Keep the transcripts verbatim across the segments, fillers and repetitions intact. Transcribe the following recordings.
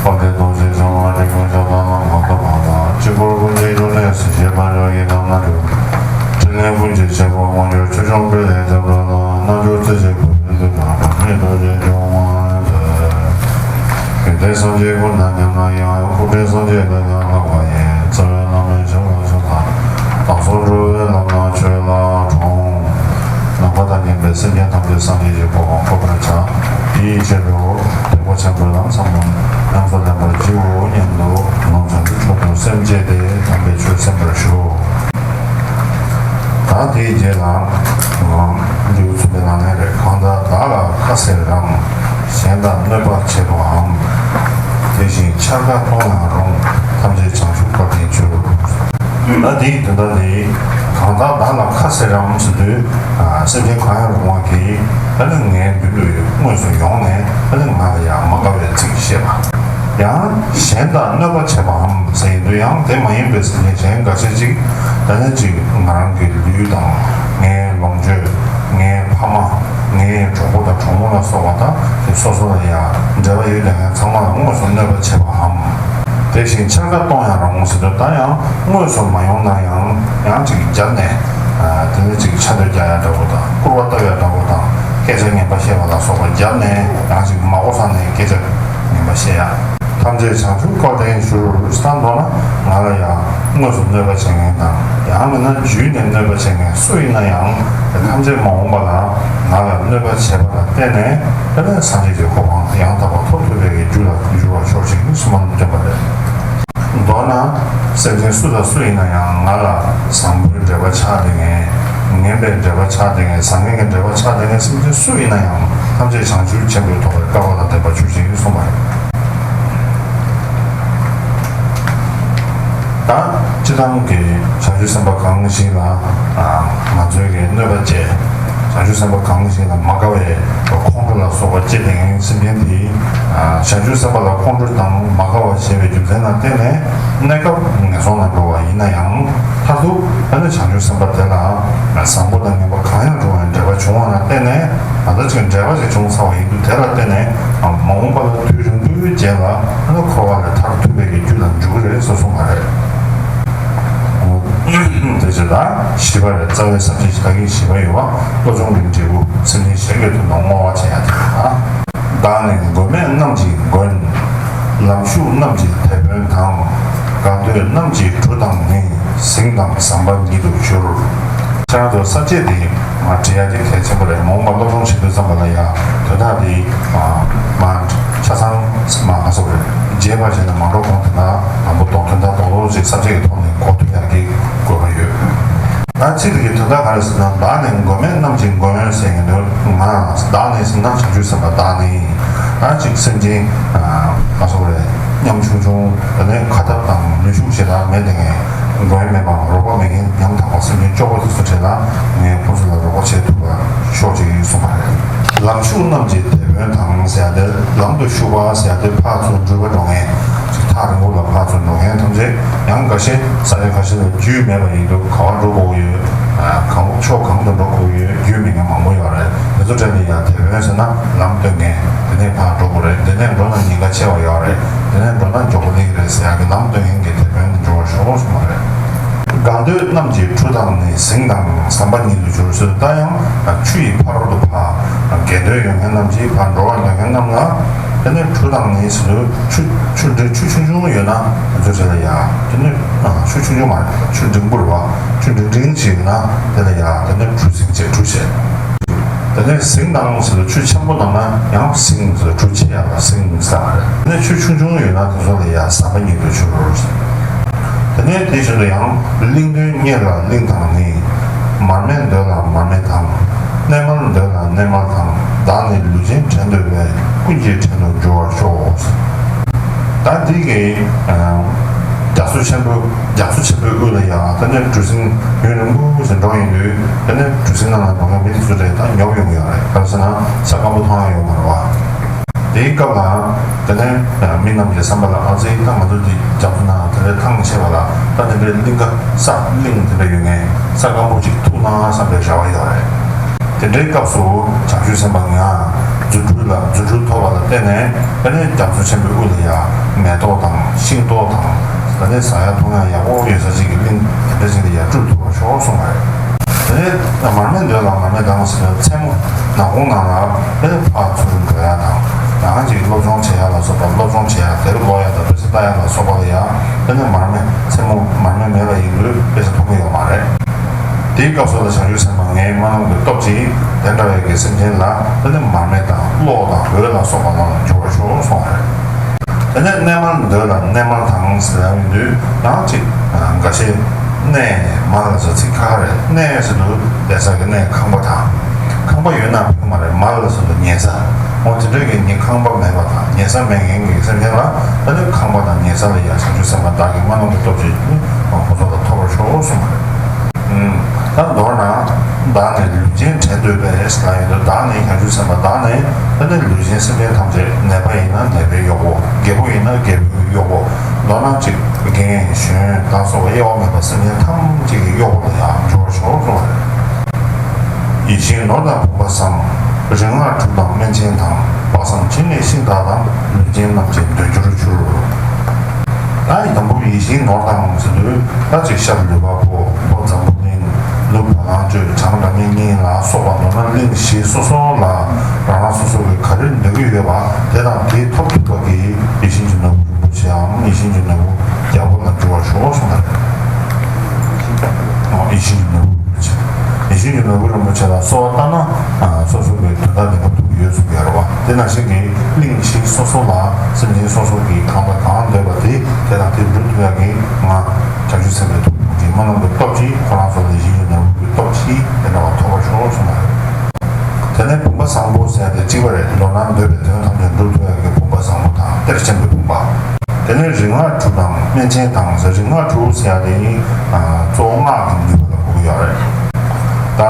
དཔལ་ལྡན་རྡོ་རྗེ་འཆང་དབང་འབྲིང་པོའི་ཞབས་ཏོག་ལ་མ་ཐོབ་པ་དང་། གཅིག་པུར་ཀུན་གྱི་འབྱུང་གནས་སྲིད་ཞིའི་དཔལ་འབྱོར་ཡི་དམ་རྣལ་འབྱོར། ཕྲིན་ལས་ཀུན་གྱི་བྱེད་པོ་དངོས་འབྱོར་ཆོས་སྐྱོང་སྤྲུལ་པའི་ཞབས་ཏོག་ལ་རྣལ་འབྱོར་རྩེ་གཅིག་པུ་ཕན་ཚུན་དང་། པདྨའི་རྡོ་རྗེ་འཆང་དབང་ཡོན་ཏན། ཡོན་ཏན་སངས་རྒྱས་ཀུན་དང་མཉམ་ན་ཡང་། སྐུ་ཕྲེང་སངས་རྒྱས་ཀུན་དང་ལྷག་པ་ཡི། རྩ་བའི་བླ་མའི་ཞབས་ལ་ཕྱག་འཚལ། བདག་སོགས་འགྲོ་བའི་ལམ་ལ་ཆོས་ལ་དྲངས། ནམ་མཁའ་དང་མཉམ་པའི་སེམས་ཅན་ཐམས་ཅད་སངས་རྒྱས་ཀྱི་གོ་འཕང་ཐོབ་པར་བྱ། དེའི་ཕྱིར་དུ་ཐེག་པ་ཆེན་པོའི་ལམ་ཟབ་མོ་ཉམས་སུ་ལེན་པར་བགྱིའོ་སྙམ་དུ་ལམ་སྦྱོང་གི་འཕྲོ་དུ་སེམས་བསྐྱེད་དེ་དམ་པའི་ཆོས་གསན་པར་ཞུ། ད་དེའི་རྗེས་ལ་ལེའུ་གསུམ་པའི་ནང་ནས་རེད། གང་ལྟར་བདག་ལ་ཁ་ཟེར་རམ། གཞན་དག་གནོད་པ་བྱེད་པའམ། དེ་བཞིན་ཕྱག་རྒྱ་གཏོང་ཡང་རུང་། ཐམས་ཅད་བྱང་ཆུབ་བཀའ་དྲིན་བསྒྱུར། ད་དེའི་དོན་དག་དེ། གང་ལྟར་བདག་ལ་ཁ་ཟེར་རམ་ཟེར་དུས། ཨ། སེམས་ཅན་གང་ཡང་རུང་བ་གིས་ཨ་ནི་ངའི་མདུན་དུ་དངོས་སུ་ཡོང་ནས་ཨ་ནི་ང་ལ་ཡང་མ་དགའ་བའི་ཚིག་བཤད་པ། ཡང་གཞན་དག་གནོད་པ་བྱེད་པའམ་ཟེར་ཡིན་དུས། ཡང་དེ་མ་ཡིན་པའི་སེམས་ཅན་གཞན་འགའ་ཤས་ཅིག་ད་ནི་ཅིག་ང་རང་གི་ལུས་དང་། ངའི་ལོངས་སྤྱོད། ངའི་ཕ་མ། ངའི་གྲོགས་པོ་དང་གྲོགས་མོ་ལ་སོགས་པ་དང་། དེ་སོ་སོ་ལ་ཡང་འབྲེལ་བ་ཡོད་པ་ཚང་མ་ལ་དངོས་སུ་གནོད་པ་བྱེད་པའམ། དེ་བཞིན་ཕྱག་རྒྱ་གཏོང་ཡང་རུང་ཟེར་དུས། ད་ཡང་དངོས་སུ་མ་ཡོང་ན་ཡང་ཡང་ཅིག་རྒྱབ་ནས། ཨ། དེ་ནི་ཅིག་ཕྱག་རྡོར་རྒྱག་ཡ་འདྲ་པོ་དང་། སྐུར་བ་བཏབ་ཡ་འདྲ་པོ་དང་། སྐད་ཆ་ངན་པ་བཤད་པ་ལ་སོགས་པ་རྒྱབ་ནས། ཡང་ཅིག་མ་གོ་ས་ནས་སྐད་ཆ་ངན་པ་བཤད་ཡ། ཐམས་ཅད་བྱང་ཆུབ་བཀའ་དྲིན་བསྒྱུར། ད་མདོར་ན་ང་ལ་ཡང་དངོས་སུ་གནོད་པ་བྱེད་མཁན་དང་། ཡང་མིན་ན་བརྒྱུད་ནས་གནོད་པ་བྱེད་མཁན་སུ་ཡིན་ན་ཡང་། དེ་ཐམས་ཅད་མ་འོངས་པ་ལ་ང་ལ་གནོད་པ་བྱས་པ་ལ་བརྟེན་ནས། དེ་ནས་སངས་རྒྱས་ཀྱི་གོ་འཕང་ཡང་དག་པ་ཐོབ་ཐུབ་པའི་རྒྱུ་ལ་འགྱུར་བར་ཤོག་ཅིག་གསུངས་པ་སྟོན་པ་རེད། མདོར་ན་སེམས་ཅན་སུ་དང་སུ་ཡིན་ན་ཡང་། ང་ལ་བཟང་པོའི་འབྲེལ་པ་ཆགས་བསྡད་མཁན། ངན་པའི་འབྲེལ་པ་ཆགས་བསྡད་མཁན། བཟང་ངན་གྱི་འབྲེལ་པ་ཆགས་བསྡད་མཁན་སེམས་ཅན་སུ་ཡིན་ན་ཡང་། ཐམས་ཅད་བྱང་ཆུབ་ཆེན་པོའི་ཐོག་ལ་དཀའ་བ་དང་ལྡན་པར་གྱུར་ཅིག་གསུངས་པ་རེད། ད་སྤྱིར་བཏང་གི་བྱང་ཆུབ་སེམས་དཔའ་གང་ཞིག་ལ། ཨ། ང་ཚོའི་གི་གནོད་པ་བྱས། བྱང་ཆུབ་སེམས་དཔའ་གང་ཞིག་ལ་མ་དགའ་བའི་ཁོང་ཁྲོ་ལ་སོགས་པ་སྐྱེས་པའི་སེམས་ཅན་དེ། ཨ། བྱང་ཆུབ་སེམས་དཔའ་ལ་ཁོང་ཁྲོ་དང་མ་དགའ་བ་བྱས་པའི་རྒྱུ་མཚན་ལ་བརྟེན་ནས། གནས་སྐབས་ངན་སོང་ལ་འགྲོ་བ་ཡིན་ན་ཡང་། མཐར་ཐུག་ཨ་ནི་བྱང་ཆུབ་སེམས་དཔའ་དེ་ལ་བཟང་པོ་དང་ངན་པ་གང་ཡང་འགྲོ་བའི་འབྲེལ་བ་བྱུང་བ་ལ་བརྟེན་ནས། ད་ལྟ་ཅིག་འབྲེལ་བ་ཞིག་བྱུང་ཚར་བ་ཡིན་དུས། དེ་ལ་བརྟེན་ནས། ཨ། མ་འོངས་པ་ལ་དུས་རིང་པོའི་རྗེས་ལ་ཨ་ནི་འཁོར་བ་ལས་ཐར་ཐུབ་པའི་གི་རྒྱུ་ལ་འཇུག་གི་རེད་ཟེར་གསུངས་པ་རེད། དེ་བྱས་ད་བཞི་པ་རེད། རྩ་བའི་ས་བཅད་ཀྱི་ད་གིན་བཞི་པ་ཡོད་པ། བློ་སྦྱོང་གི་འབྲས་བུ། སེམས་ཅན་གཞན་གྱི་དོན་དུ་བསྔོ་བ་བྱེད་ཡ་དེ་རེད། བདག་ནི་མགོན་མེད་རྣམས་ཀྱི་མགོན། ལམ་ཞུགས་རྣམས་ཀྱི་དེད་དཔོན་དང་། དགའ་འདོད་རྣམས་ཀྱི་གྲུ་དང་ནི། ཟིང་དང་ཟམ་པ་ཉིད་དུ་གྱུར། ཁྱེད་རང་ཚོ་ས་བཅད་འདི་མར་འབྲི་ཡ་དེ་གལ་ཆེན་པོ་རེད། མ་འོངས་པ་སློབ་སྦྱོང་བྱེད་དུས་ཙམ་པ་ལ་ཡ་དོན་དག་འདི་མར་ཆ་ཚང་མར་ང་ཚོ་རྗེས་མ་བྱས་ན་མ་འགྲོ་གོང་དེ་དག་དང་པོ་དོན་དག་རྡོག་རྡོག་ཅིག་ས་བཅད་ཀྱི་ཐོག་ནས་གོ་ཐུབ་ཡ་གི་དགོས་པ་ཡོད། ད་ཚིག་འདི་གི་དོན་དག་ག་རེ་ཟེར་ན། བདག་ནི་མགོན་མེད་རྣམས་ཀྱི་མགོན་ཟེར་མཁན་དེ། ང་བདག་ནི་ཟེར་ན་བྱང་ཆུབ་སེམས་དཔའ་བདག་ནི། ད་ཅིག་སེམས་ཅན་ང་ཚོ་རེད། ཉམ་ཆུང་ཆུང་། དེ་ནས་ཁ་འཐབ་དང་ནུས་ཤུགས་ཞེ་དྲག་མེད་དེ། མགོན་མེད་པ་རོགས་པ་མེད་མཁན་ཉམ་ཐག་པ་སེམས་ཅན་སྐྱོ་པོ་དེ་ཚོ་གྲས་ལ་ངས་ཁོང་ཚོ་ལ་རོགས་པ་བྱེད་ཐུབ་པ་ཤོག་ཅིག་གསུངས་པ་རེད། ལམ་ཞུགས་རྣམས་ཀྱི་དེད་དཔོན་དང་ཟེར་ཡ་དེ། ལམ་དུ་ཞུགས་པ་ཟེར་ཡ་དེ་ཕར་ཚུར་འགྲུལ་པ་འགྲོ་མཁན། ཐག་རིང་པོ་ལ་ཕར་ཚུར་འགྲོ་མཁན་ཐམས་ཅད། ཡང་འགའ་ཤས་ས་ཆ་ཁ་ཤས་ལ་རྒྱུས་མེད་པ་ཡིན་དུས། ག་པར་འགྲོ་དགོས་ཡོད། གང་ཕྱོགས་གང་དུ་འགྲོ་དགོས་ཡོད། རྒྱུས་མེད་མཁན་མང་པོ་ཡོད་རེད། དེ་ཚོ་གྲས་ལ་ཡང་དེད་དཔོན་ཟེར་ན་ལམ་སྟོན་མཁན། དེ་ནས་ཕར་འགྲོ་དགོས་རེད། དེ་ནས་འགྲོ་ན་ཉེན་ཁ་ཆེ་བ་ཡོད་རེད། དེ་ནས་འགྲོ་ན་མགྱོགས་པོ་སླེབས་ཀྱི་རེད་ཟེར་ཡག་གི་ལམ་སྟོན་མཁན་གྱི་དེད་དཔོན་འགྲོ་བར་ཤོག་གསུངས་པ་རེད། དགའ་འདོད་རྣམས་ཀྱི་གྲུ་དང་ནི། ཟིང་དང་ཟམ་པ་ཉིད་དུ་གྱུར་ཟེར། ད་ཡང་ཆུ་ཡི་ཕ་རོལ་ཏུ་ཕར་དགའ་འདོད་ཡོད་མཁན་རྣམས་ཀྱིས་ཕར་འགྲོ་བར་འདོད་མཁན་རྣམས་ལ། དེ་ནས་གྲུ་དང་ནི་ཟེར་དུས་ཆུ་ཆུ་འདྲ་ཆུ་ཆུང་ཆུང་ཡོད་ན་དེ་ཚོ་དེ་ལ་ཡ། དེ་ནས་ཆུ་ཆུང་ཆུང་མ་རེད། ཆུ་འབྲིང་པོ་རེད་པ། ཆུ་འབྲིང་འབྲིང་ཅིག་ཡོད་ན་དེ་ལ་ཡ། དེ་ནས་གྲུ་ཟིང་བྱས། གྲུ་བྱས། དེ་ནས་ཟིང་དང་ཟེར་དུས་ཆུ་ཆེན་པོ་དང་ན་ཡང་ཟིང་ཟེར། གྲུ་ཆེ་ཡག་ལ་ཟིང་ཟེར་བ་རེད། དེ་ནས་ཆུ་ཆུང་ཆུང་ཡོད་ན་དེ་ཚོ་ལ་ཡ་ཟམ་པ་ཉིད་དུ་གྱུར། དེ་ནས་དེ་བཞིན་དུ་ཡང་གླིང་དོན་རྙེད་ལ་གླིང་དང་ནི། མར་མེ་འདོད་ལ་མར་མེ་དང་། གནས་མལ་འདོད་ལ་གནས་མལ་དང་། བདག་ནི་ལུས་ཅན་བྲན་འདོད་པས། ཀུན་གྱི་བྲན་དུ་འགྱུར་བར་ཤོག། ད་འདི་གི་རྒྱ་མཚོ་ཆེན་པོ། རྒྱ་མཚོ་ཆེན་པོའི་དབུས་ལ་ཡ། དེ་ནས་གྲུ་གཟིངས་ཡུན་རིང་པོ་ཞིག་འགྲོ་ཡོང་དུས། དེ་ནས་གྲུ་གཟིངས་ནང་ལ་འགྲོ་མཁན་མི་དེ་ཚོ་རེད། ད་ཉོབ་ཡོང་གི་ཡོད་རེད། ག་རེ་ཟེར་ན་ས་སྐམ་པོ་མཐོང་ཡ་ཡོད་མ་རེད་པ། དེའི་སྐབས་ལ་དེ་ནས་མི་རྣམས་ཀྱི་བསམ་པ་ལ། ཨ་ཙི། ད་ང་ཚོ་འདི་རྒྱ་མཚོ་ནང་དེ་འདྲའི་ཐང་ཆད་པ་ལ། ད་དེ་འདྲའི་གླིང་ག་ས་གླིང་དེ་འདྲ་ཡོད་མཁན་ས་སྐམ་པོ་ཅིག་ཐུག་ན་བསམ་པའི་རེ་བ་ཡོད་རེད། དེ་འདྲའི་སྐབས་སུ་བྱང་ཆུབ་སེམས་དཔའ་ང་ རྫུ་འཕྲུལ་ལ་རྫུ་འཕྲུལ་ཐོབ་པ་ལ་བརྟེན་ནས་དེ་ནས་རྒྱ་མཚོ་ཆེན་པོའི་དབུས་ལ་ཡང་མེ་ཏོག་དང་ཤིང་ཏོག་དང་དེ་ནས་ཟ་ཡ་འཐུང་ཡ་ཡག་པོ་ཡོད་ས་ཅིག་གི་གླིང་དེ་འདྲ་ཅིག་ལ་ཡང་སྤྲུལ་ཐུབ་པར་ཤོག་གསུངས་པ་རེད། དེ་ནས་མར་མེ་མདོས་ལ་མར་མེ་དང་ཟེར་བའི་མཚན་མོ་ནག་ཁུང་ནང་ལ་དེ་ནས་ཕར་ཚུར་འགྲོ་ཡ་དང་ཡང་ཅིག་སློབ་སྦྱོང་བྱེད་ཡ་ལ་སོགས་པ་སློབ་སྦྱོང་བྱེད་ཡ་དེབ་ཀློག་ཡ་དང་དཔེ་ཆ་ལྟ་ཡ་ལ་སོགས་པ་ལ་ཡང་དེ་ནས་མར་མེ་མཚན་མོ་མར་མེ་མེད་པ་ཡིན་དུས་དཔེ་ཆ་མཐོང་གི་ཡོད་མ་རེད། དེའི་སྐབས་སུ་ལ་བྱང་ཆུབ་སེམས་དཔའ་ངའི་རྨ་ལམ་གྱི་སྟོབས་ཀྱིས་དེ་འདྲ་བའི་གི་སེམས་ཅན་ལ་དེ་ནི་མར་མེ་དང་གློག་དང་འོད་ལ་སོགས་པ་རྣམས་ལ་འཇུག་པར་ཤོག་གསུངས་པ་རེད། དེ་ནས་གནས་མལ་འདོད་ལ་གནས་མལ་དང་ཟེར་ཡ་ཡིན་དུས་ཡང་ཅིག་འགའ་ཤས་གནས་མལ་ལ་སོགས་ཚིག་ཁ་ཁ་རེད། གནས་ཟེར་དུས་བསྡད་ས་གི་གནས་ཁང་པ་དང་ཁང་པ་ཡོད་ན་ཕན་མ་རེད། མལ་ལ་སོགས་ལ་ཉལ་ས། འོ་དེ་འདྲ་གི་ཉལ་ཁང་པ་མེད་པ་དང་ཉལ་ས་མེད་མཁན་གྱི་སེམས་ཅན་ལ་དེ་ནི་ཁང་པ་དང་ཉལ་ས་ལ་ཡང་བྱང་ཆུབ་སེམས་དཔའ་བདག་གི་རྨ་ལམ་གྱི་སྟོབས་ཀྱིས་ཁོ་ཚོ་ལ་ཐོབ་པར་ཤོག་གསུངས་པ་རེད། ད་མདོར་ན། བདག་ནི་ལུས་ཅན་བྲལ་འདོད་པས་ལ་ཡིན་དུས་བདག་ནི་བྱང་ཆུབ་སེམས་དཔའ་བདག་ནི་ད་ནི་ལུས་ཅན་སེམས་ཅན་ཐམས་ཅད་ནད་པ་ཡིན་ན་ནད་པའི་གཡོག་པོ། རྒད་པོ་ཡིན་ན་རྒད་པོའི་གཡོག་པོ། མདོར་ན་ཅིག་རྒན་གཞོན་དང་སོགས་པ་དབྱེ་བ་མེད་པར་སེམས་ཅན་ཐམས་ཅད་ཀྱི་གཡོག་པོ་ལ་ཡང་འགྱུར་བར་ཤོག་གསུངས་པ་རེད། ཡིད་བཞིན་ནོར་དང་བུམ་པ་བཟང་། རིག་སྔགས་གྲུབ་དང་སྨན་ཆེན་དང་། དཔག་བསམ་ཅི་ནུས་ཤིང་རྟ་དང་། ལུས་ཅན་རྣམས་ཀྱི་འདོད་འགྱུར་གྱུར། ད་ཡི་དམ་བུ་ཡིད་བཞིན་ནོར་དང་ཟེར་དུས་ད་ཅིག་ཤར་ལུས་འཕགས་པོ། ལྷོ་འཛམ་བུ་གླིང་། ནུབ་བ་ལང་སྤྱོད། བྱང་སྒྲ་མི་སྙན་ལ་སོགས་པ་མདོར་ན་གླིང་བཞི་སོ་སོ་ལ་རང་རང་སོ་སོ་གི་ག་རེ་འདོད་ཀྱི་ཡོད་པ་དེ་དང་དེ་ཐོབ་ཐུབ་པ་གི་ཡིད་བཞིན་གྱི་ནོར་བུ་རིན་པོ་ཆེའམ་ཡིད་བཞིན་གྱི་ནོར་བུ་རྒྱལ་པོ་ལ་འགྱུར་བར་ཤོག་གསུངས་པ་རེད། ཡིད་བཞིན་གྱི་ནོར་བུ་རིན་པོ་ཆེ། ཡིད་བཞིན་གྱི་ནོར་བུ་རིན་པོ་ཆེ་ལ་གསོལ་བ་བཏབ་ན་སོ་སོ་གི་དོན་དག་དེ་འགྲུབ་ཐུབ་ཀྱི་ཡོད་གསུངས་ཡོད་རེད་བ། དེ་ནང་བཞིན་གྱི་གླིང་བཞི་སོ་སོ་ལ་སེམས་ཅན་སོ་སོ་གི་གང་དང་གང་འདོད་པ་དེ་དེ་དང་དེ་འགྲུབ་ཐུབ་ཡག་གི་ང་བྱང་ཆུབ་སེམས་དཔའི་ཐུགས་ཀྱི་རྨ་ལམ་གྱི་སྟོབས་ཀྱིས་ཁོ་རང་ཚོ་ལ་ཡིད་བཞིན་གྱི་ནོར་བུ་གི་སྟོབས་ཀྱིས་དེ་འདྲ་བ་ཐོབ་པར་ཤོག་གསུངས་པ་རེད། དེ་ནས་བུམ་པ་བཟང་པོ་ཟེར་ཏེ་གཅིག་པ་རེད། མདོར་ན་འདོད་པའི་དོན་ཐམས་ཅད་འགྲུབ་ཐུབ་ཡག་གི་བུམ་པ་བཟང་པོ་དང་གཏེར་ཆེན་པོའི་བུམ་པ། དེ་ནས་རིག་སྔགས་གྲུབ་དང་སྨན་ཆེན་དང་ཟེར། རིག་སྔགས་གྲུབ་ཟེར་ཡག་དེ་ནི་གཙོ་བོ་སྔགས་ཀྱི་ནུས་པ་ལ་གོ་གི་ཡོད་རེད། ད་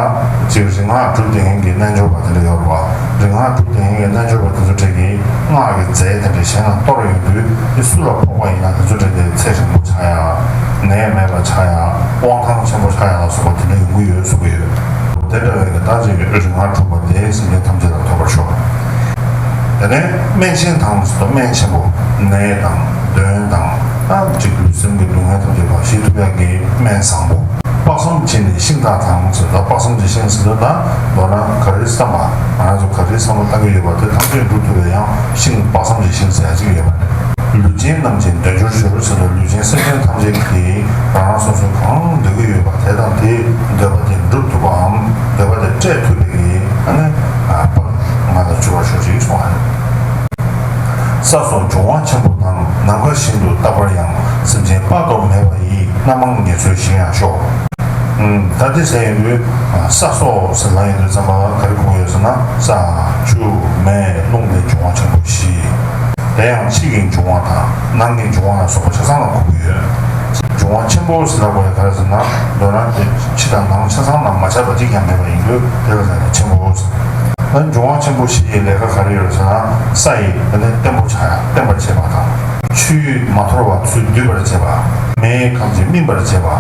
ཅིག་རིག་སྔགས་གྲུབ་དེ་ཡིན་གྱི་རྣལ་འབྱོར་པ་དེ་འདྲ་ཡོད་རེད་བ། རིག་སྔགས་གྲུབ་དེ་ཡིན་གྱི་རྣལ་འབྱོར་པ་དེ་ཚོ་གྲས་ཀྱིས་སྔགས་ཀྱི་རྫས་དེ་འདྲ་གཞན་ལ་གཏོར་ཡོང་དུས་དེ་སུ་ལ་ཕོག་པ་ཡིན་ན་དེ་ཚོ་གྲས་དེ་ཚེ་རིང་པོ་ཆགས་ཡག་ནད་མེད་པ་ཆགས་ཡག་དབང་ཐང་ཆེན་པོ་ཆགས་ཡག་ལ་སོགས་པ་དེ་འདྲ་ཡོང་གི་ཡོད་གསུང་གི་ཡོད། དེ་འདྲ་བའི་གི་ད་ཅིག་རིག་སྔགས་གྲུབ་པ་དེ་སེམས་ཅན་ཐམས་ཅད་ལ་ཐོབ་པར་ཤོག་དེ་ནས་སྨན་ཆེན་དང་ཟེར་དུས་སྨན་ཆེན་པོ། ནད་དང་གདོན་དང་ད་ཅིག་ལུས་སེམས་ཀྱི་སྡུག་བསྔལ་ཐམས་ཅད་པ་ཞི་ཐུབ་ཡག་གི་སྨན་བཟང་པོ། དཔག་བསམ་ཅི་ནུས་ཤིང་རྟ་དང་ཟེར་དུས་དཔག་བསམ་གྱི་ཤིང་ཟེར་དུས་ད་མདོར་ན་ག་རེ་བསམ་པ་ང་རང་ཚོ་ག་རེ་བསམ་བློ་བཏང་གི་ཡོད་པ་དེ་ཐམས་ཅད་འགྲུབ་ཐུབ་པའི་ཡང་ཤིང་དཔག་བསམ་གྱི་ཤིང་ཟེར་ཡག་ཅིག་ཡོད་པ་རེད། ལུས་ཅན་རྣམས་ཀྱི་འདོད་འགྱུར་གྱུར་ཟེར་དུས་ལུས་ཅན་སེམས་ཅན་ཐམས་ཅད་ཀྱིས་རང་རང་སོ་སོའི་གང་འདོད་ཀྱི་ཡོད་པ་དེ་དང་དེའི་འདོད་པ་དེ་འགྲུབ་ཐུབ་པའམ་འདོད་པ་དེ་སྤྲད་ཐུབ་པའི་ཨ་ནི་དཔལ་ང་ལ་འབྱོར་བར་ཤོག་ཅིག་གསུངས་པ་རེད། ས་སོགས་འབྱུང་བ་ཆེན་པོ་དང་། ནམ་མཁའ་བཞིན་དུ་རྟག་པར་ཡང་། སེམས་ཅན་དཔག་ཏུ་མེད་པ་ཡི། རྣམ་མང་ངེས་ཚོལ་ཞིང་ཡང་ཤོག་ད་དེ་ཟེར་ཡོང་དུས་ས་སོགས་ཟེར་ལབ་ཡོང་དུས་ཙམ་པ་ག་རེ་གོ་ཡོད་ཟེར་ན་ས་ཆུ་མེ་རླུང་གི་འབྱུང་བ་ཆེན་པོ་བཞི། དེ་ཡང་ཕྱི་གི་འབྱུང་བ་དང་ནང་གི་འབྱུང་བ་ལ་སོགས་པ་ཆ་ཚང་ལ་གོ་གི་ཡོད། འབྱུང་བ་ཆེན་པོ་ཟེར་ལབ་དགོས་ཡ་ག་རེ་ཟེར་ན་མདོར་ན་དེ་ཕྱི་དང་ནང་ཆ་ཚང་ལ་མ་ཆགས་པ་གཅིག་ཀྱང་མེད་པ་ཡིན་དུས་དེ་ལ་ཟེར་ན་ཆེན་པོ་ཟེར། ད་འབྱུང་བ་ཆེན་པོ་བཞི་ཡི་ལས་ཀ་ག་རེ་ཡོད་ཟེར་ན་ས་ཡི་ད་ནི་བརྟན་པོ་ཆགས་ཡ་བརྟན་པར་བྱེད་པ་དང་། ཆུའི་མ་འཐོར་བ་ཚུར་སྡུད་པར་བྱེད་པ། མེའི་ཁམས་ཀྱི་སྨིན་པར་བྱེད་པ།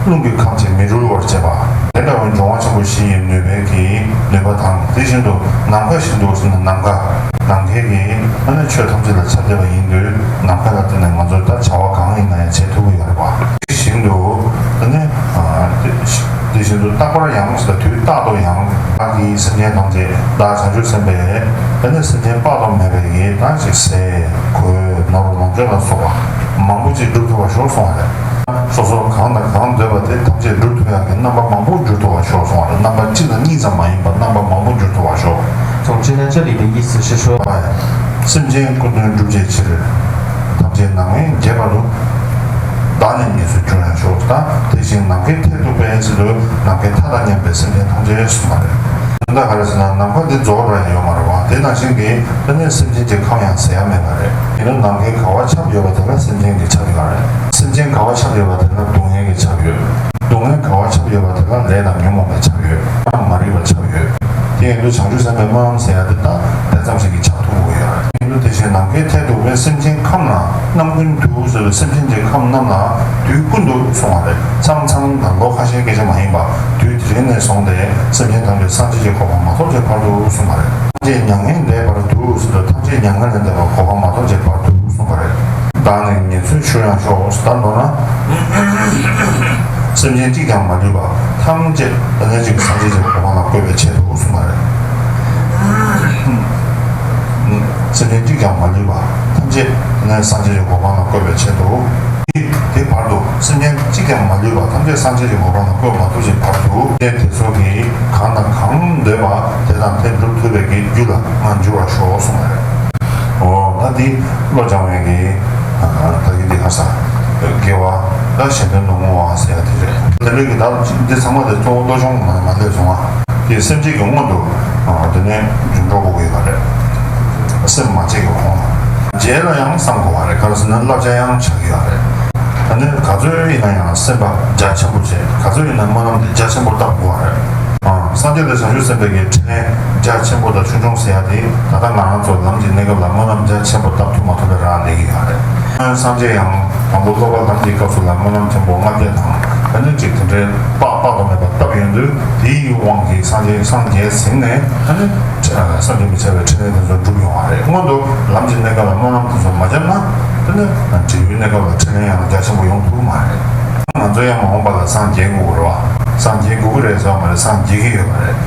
རླུང་གི་ཁམས་ཀྱི་མི་རུལ་བར་བྱེད་པ། དེ་འདྲ་བའི་འབྱུང་བ་ཆེན་པོ་བཞི་ཡི་ནུས་པའི་གི་ནུས་པ་དང་དེ་བཞིན་དུ་ནམ་མཁའ་བཞིན་དུ་ཟེར་ན་ནམ་མཁའ་ནམ་མཁའི་གི་ཨ་ནི་ཆོས་ཐམས་ཅད་ལ་ཁྱབ་བསྡད་པ་ཡིན་དུས་ནམ་མཁའ་ལ་བརྟེན་ནས་ང་ཚོས་ད་བྱ་བ་གང་ཡིན་ན་ཡང་བྱེད་ཐུབ་ཀྱི་ཡོད་རེད་པ། དེ་བཞིན་དུ་ཨ་ནི་དེ་བཞིན་དུ་རྟག་པར་ཡང་ཟེར་དུས་རྟག་ཏུ་ཡང་བདག་གིས་སེམས་ཅན་ཐམས་ཅད་བདག་བྱང་ཆུབ་སེམས་དཔའི་ཨ་ནི་སེམས་ཅན་དཔག་ཏུ་མེད་པའི་ཡི་དྭགས་ཀྱི་ཟས་གོས་ནོར་ལོངས་སྤྱོད་ལ་སོགས་པ་མང་པོ་ཅིག་སྒྲུབ་ཐུབ་པར་ཤོག་གསུངས་པ་རེད། སོ་སོར་གང་དང་གང་འདོད་པ་དེ་ཐམས་ཅད་འགྲུབ་ཐུབ་ཡག་གི་རྣམ་པ་མང་པོ་འགྱུར་ཐུབ་པར་ཤོག་གསུངས་པ་རེད། རྣམ་པ་གཅིག་དང་གཉིས་ཙམ་མ་ཡིན་པར་རྣམ་པ་མང་པོ་འགྱུར་ཐུབ་པར་ཤོག 总之呢，这里的意思是说， སེམས་ཅན་སྐུ་མདུན་སྒྲུབ་བྱའི་ཕྱིར། ཐམས་ཅད་ནམ་མཁའི་རྒྱས་པ་རུ། བདག་ནི་ཉེར་འཚོའི་རྒྱུར་ཡང་ཤོག་དང་དེ་བཞིན་ནམ་མཁའི་མཐས་གཏུགས་པའི་ཕྱིར་དུ་ནམ་མཁའི་མཐའ་དང་མཉམ་པའི་སེམས་ཅན་ཐམས་ཅད་གསུངས་པ་རེད། དོན་དག་ག་རེ་ཟེར་ན་ནམ་མཁའ་འདི་རྫོགས་པ་ཡང་ཡོད་མ་རེད་བ། དེ་ནང་བཞིན་གྱི་དེ་ནས་སེམས་ཅན་གྱི་ཁམས་ཡང་ཟད་ཡ་མེད་པ་རེད། ཡིན་ན་ནམ་མཁའི་ག་བ་ཁྱབ་ཡོད་པ་དེ་ལ་སེམས་ཅན་གྱི་ཁྱབ་ཡོད་རེད། སེམས་ཅན་ག་བ་ཁྱབ་ཡོད་པ་དེ་ལ་སྡུག་བསྔལ་གྱི་ཁྱབ་ཡོད། སྡུག་བསྔལ་ག་བ་ཁྱབ་ཡོད་པ་དེ་ལ་ལས་དང་ཉོན་མོངས་པའི་ཁྱབ་ཡོད། ཡང་མ་རིག་པ་ཁྱབ་ཡོད། དེ་ཡིན་དུས་བྱང་ཆུབ་སེམས་དཔའི་སྨོན་ལམ་ཟེར་ཡ་དེ་ད་དེ་ཙམ་ཞིག་གིས་ཁྱབ་ཐུབ་ཀྱི་ཡོད་རེད། ཡིན་དུས་དེ་བཞིན་ནམ་མཁའི་མཐས་གཏུགས་པའི་སེམས་ཅན་ཁམས་ན་རྣམ་ཀུན་ཏུ་ཟེར་བའི་སེམས་ཅན་གྱི་ཁམས་རྣམས་ལ་དུས་ཀུན་ཏུ་གསུངས་པ་རེད། མཚམས་མཚམས་དང་ལོ་ཁ་ཤས་སྐད་ཆ་མ་ཡིན་པ་དུས་དེ་རིང་ནས་བཟུང་སྟེ་སེམས་ཅན་ཐམས་ཅད་སངས་རྒྱས་ཀྱི་གོ་འཕང་མ་ཐོབ་ཀྱི་བར་དུ་གསུངས་པ་རེད། ཐམས་ཅད་མྱ་ངན་འདས་པར་འདུག་ཟེར་དུས་ཐམས་ཅད་མྱ་ངན་ལས་འདས་པར་གོ་འཕང་མ་ཐོབ་ཅེས་པར་འདུག་གསུངས་པ་རེད། བདག་ནི་ངེས་ཚོལ་ཆུ་ཡང་ཤོག་ཟེར་ད་མདོར་ན། སེམས་ཅན་གཅིག་ཀྱང་མ་ལུས་པ་ཐམས་ཅད་ཨ་ནི་གཅིག་སངས་རྒྱས་ཀྱི་གོ་འཕང་ལ་བཀོད་པའི་ཆེད་དུ་གསུངས་པ་རེད། སེམས་ཅན་གཅིག་ཀྱང་མ་ལུས་པ་ཐམས་ཅད་ཨ་ནི་སངས་རྒྱས་ཀྱི་གོ་འཕང་ལ་བཀོད་པའི་ཆེད་དུ། དེ་བར་དུ་སེམས་ཅན་གཅིག་ཀྱང་མ་ལུས་པ་ཐམས་ཅད་སངས་རྒྱས་ཀྱི་གོ་འཕང་ལ་བཀོད་མ་ཐུབ་ཅིག་བར་དུ་དེ་དེ་ཚོ་གིས་གང་དང་གང་འདོད་པ་དེ་དང་དེ་འགྲུབ་ཐུབ་པའི་གི་རྒྱུ་ལ་ང་འགྱུར་བར་ཤོག་གསུངས་པ་རེད། འོ་ད་འདི་བློ་སྦྱང་བའི་གི་ད་གི་འདི་ཧ་ས་དགེ་བ་ད་གཞན་དོན་དུ་བསྔོ་བ་ཟེར་ཡ་དེ་རེད། དེ་འདྲའི་གི་ད་འདི་ཚང་མ་དེ་གཙོ་བོ་བློ་སྦྱོང་མ་མ་སླེབས་སོང་ང་། དེ་སེམས་བསྐྱེད་ཀྱི་སྔོན་དུ་དེ་ནས་རྒྱུན་འགྲོ་དགོས་ཀྱི་ཡོད་པ་རེད། སེམས་མ་བསྐྱེད་ཀྱི་གོང་ལ་རྗེས་ལ་ཡང་བསམ་དགོས་པ་རེད། ག་རེ་ཟེར་ན་བསླབ་བྱ་ཡང་ཆགས་ཀྱི་ཡོད་རེད། ད་ནི་ག་ཚོད་ཡིན་ན་ཡང་སེམས་པ་རྒྱ་ཆེན་པོ་བྱས། ག་ཚོད་ཡིན་ན་སྨོན་ལམ་དེ་རྒྱ་ཆེན་པོ་བཏབ་དགོས་པ་རེད། ཨ། སངས་རྒྱས་དང་བྱང་ཆུབ་སེམས་དཔའ་གི་ཕྲིན་ལས་རྒྱ་ཆེན་པོ་དང་ཆུང་ཆུང་ཟེར་ཡ་དེ་ད་ལྟ་ང་རང་ཚོ་ལམ་གྱི་གནས་སྐབས་ལ་སྨོན་ལམ་རྒྱ་ཆེན་པོ་བཏབ་ཐུབ་མ་ཐུབ་པའི་རང་གནས་ཀྱི་ཡོད་རེད། སངས་རྒྱས་ཡང་དང་པོ་སློབ་པ་ལམ་གྱི་སྐབས་སུ་ལ་སྨོན་ལམ་ཆེན་པོ་ལྔ་བརྒྱ་དང་ད་ནི་གཅིག་དེ་འདྲའི་དཔག་དཔག་ཏུ་མེད་པ་བཏབ་ཡོང་དུས་དེའི་དབང་གིས་སངས་རྒྱས་སངས་རྒྱས་ཟིན་ནས་ད་ནི་བསམ་གྱིས་མི་ཁྱབ་པའི་ཕྲིན་ལས་དེ་ཚོ་འགྲུབ་ཡོང་བ་རེད། སྔོན་དུ་ལམ་གྱི་གནས་སྐབས་ལ་སྨོན་ལམ་དེ་ཚོ་མ་བརྒྱབ་ན་ད་ནི་འབྲས་བུའི་གནས་སྐབས་ལ་ཕྲིན་ལས་ཡང་རྒྱ་ཆེན་པོ་ཡོང་ཐུབ་མ་རེད། ང་ཚོ་ཡང་མ་འོངས་པ་ལ་སངས་རྒྱས་དགོས་ཀྱི་རེད་བ། སངས་རྒྱས་དགོས་ཀྱི་རེད་ཟེར་བ་མ་རེད། སངས་རྒྱས་ཀྱི་ཡོད་པ་རེད།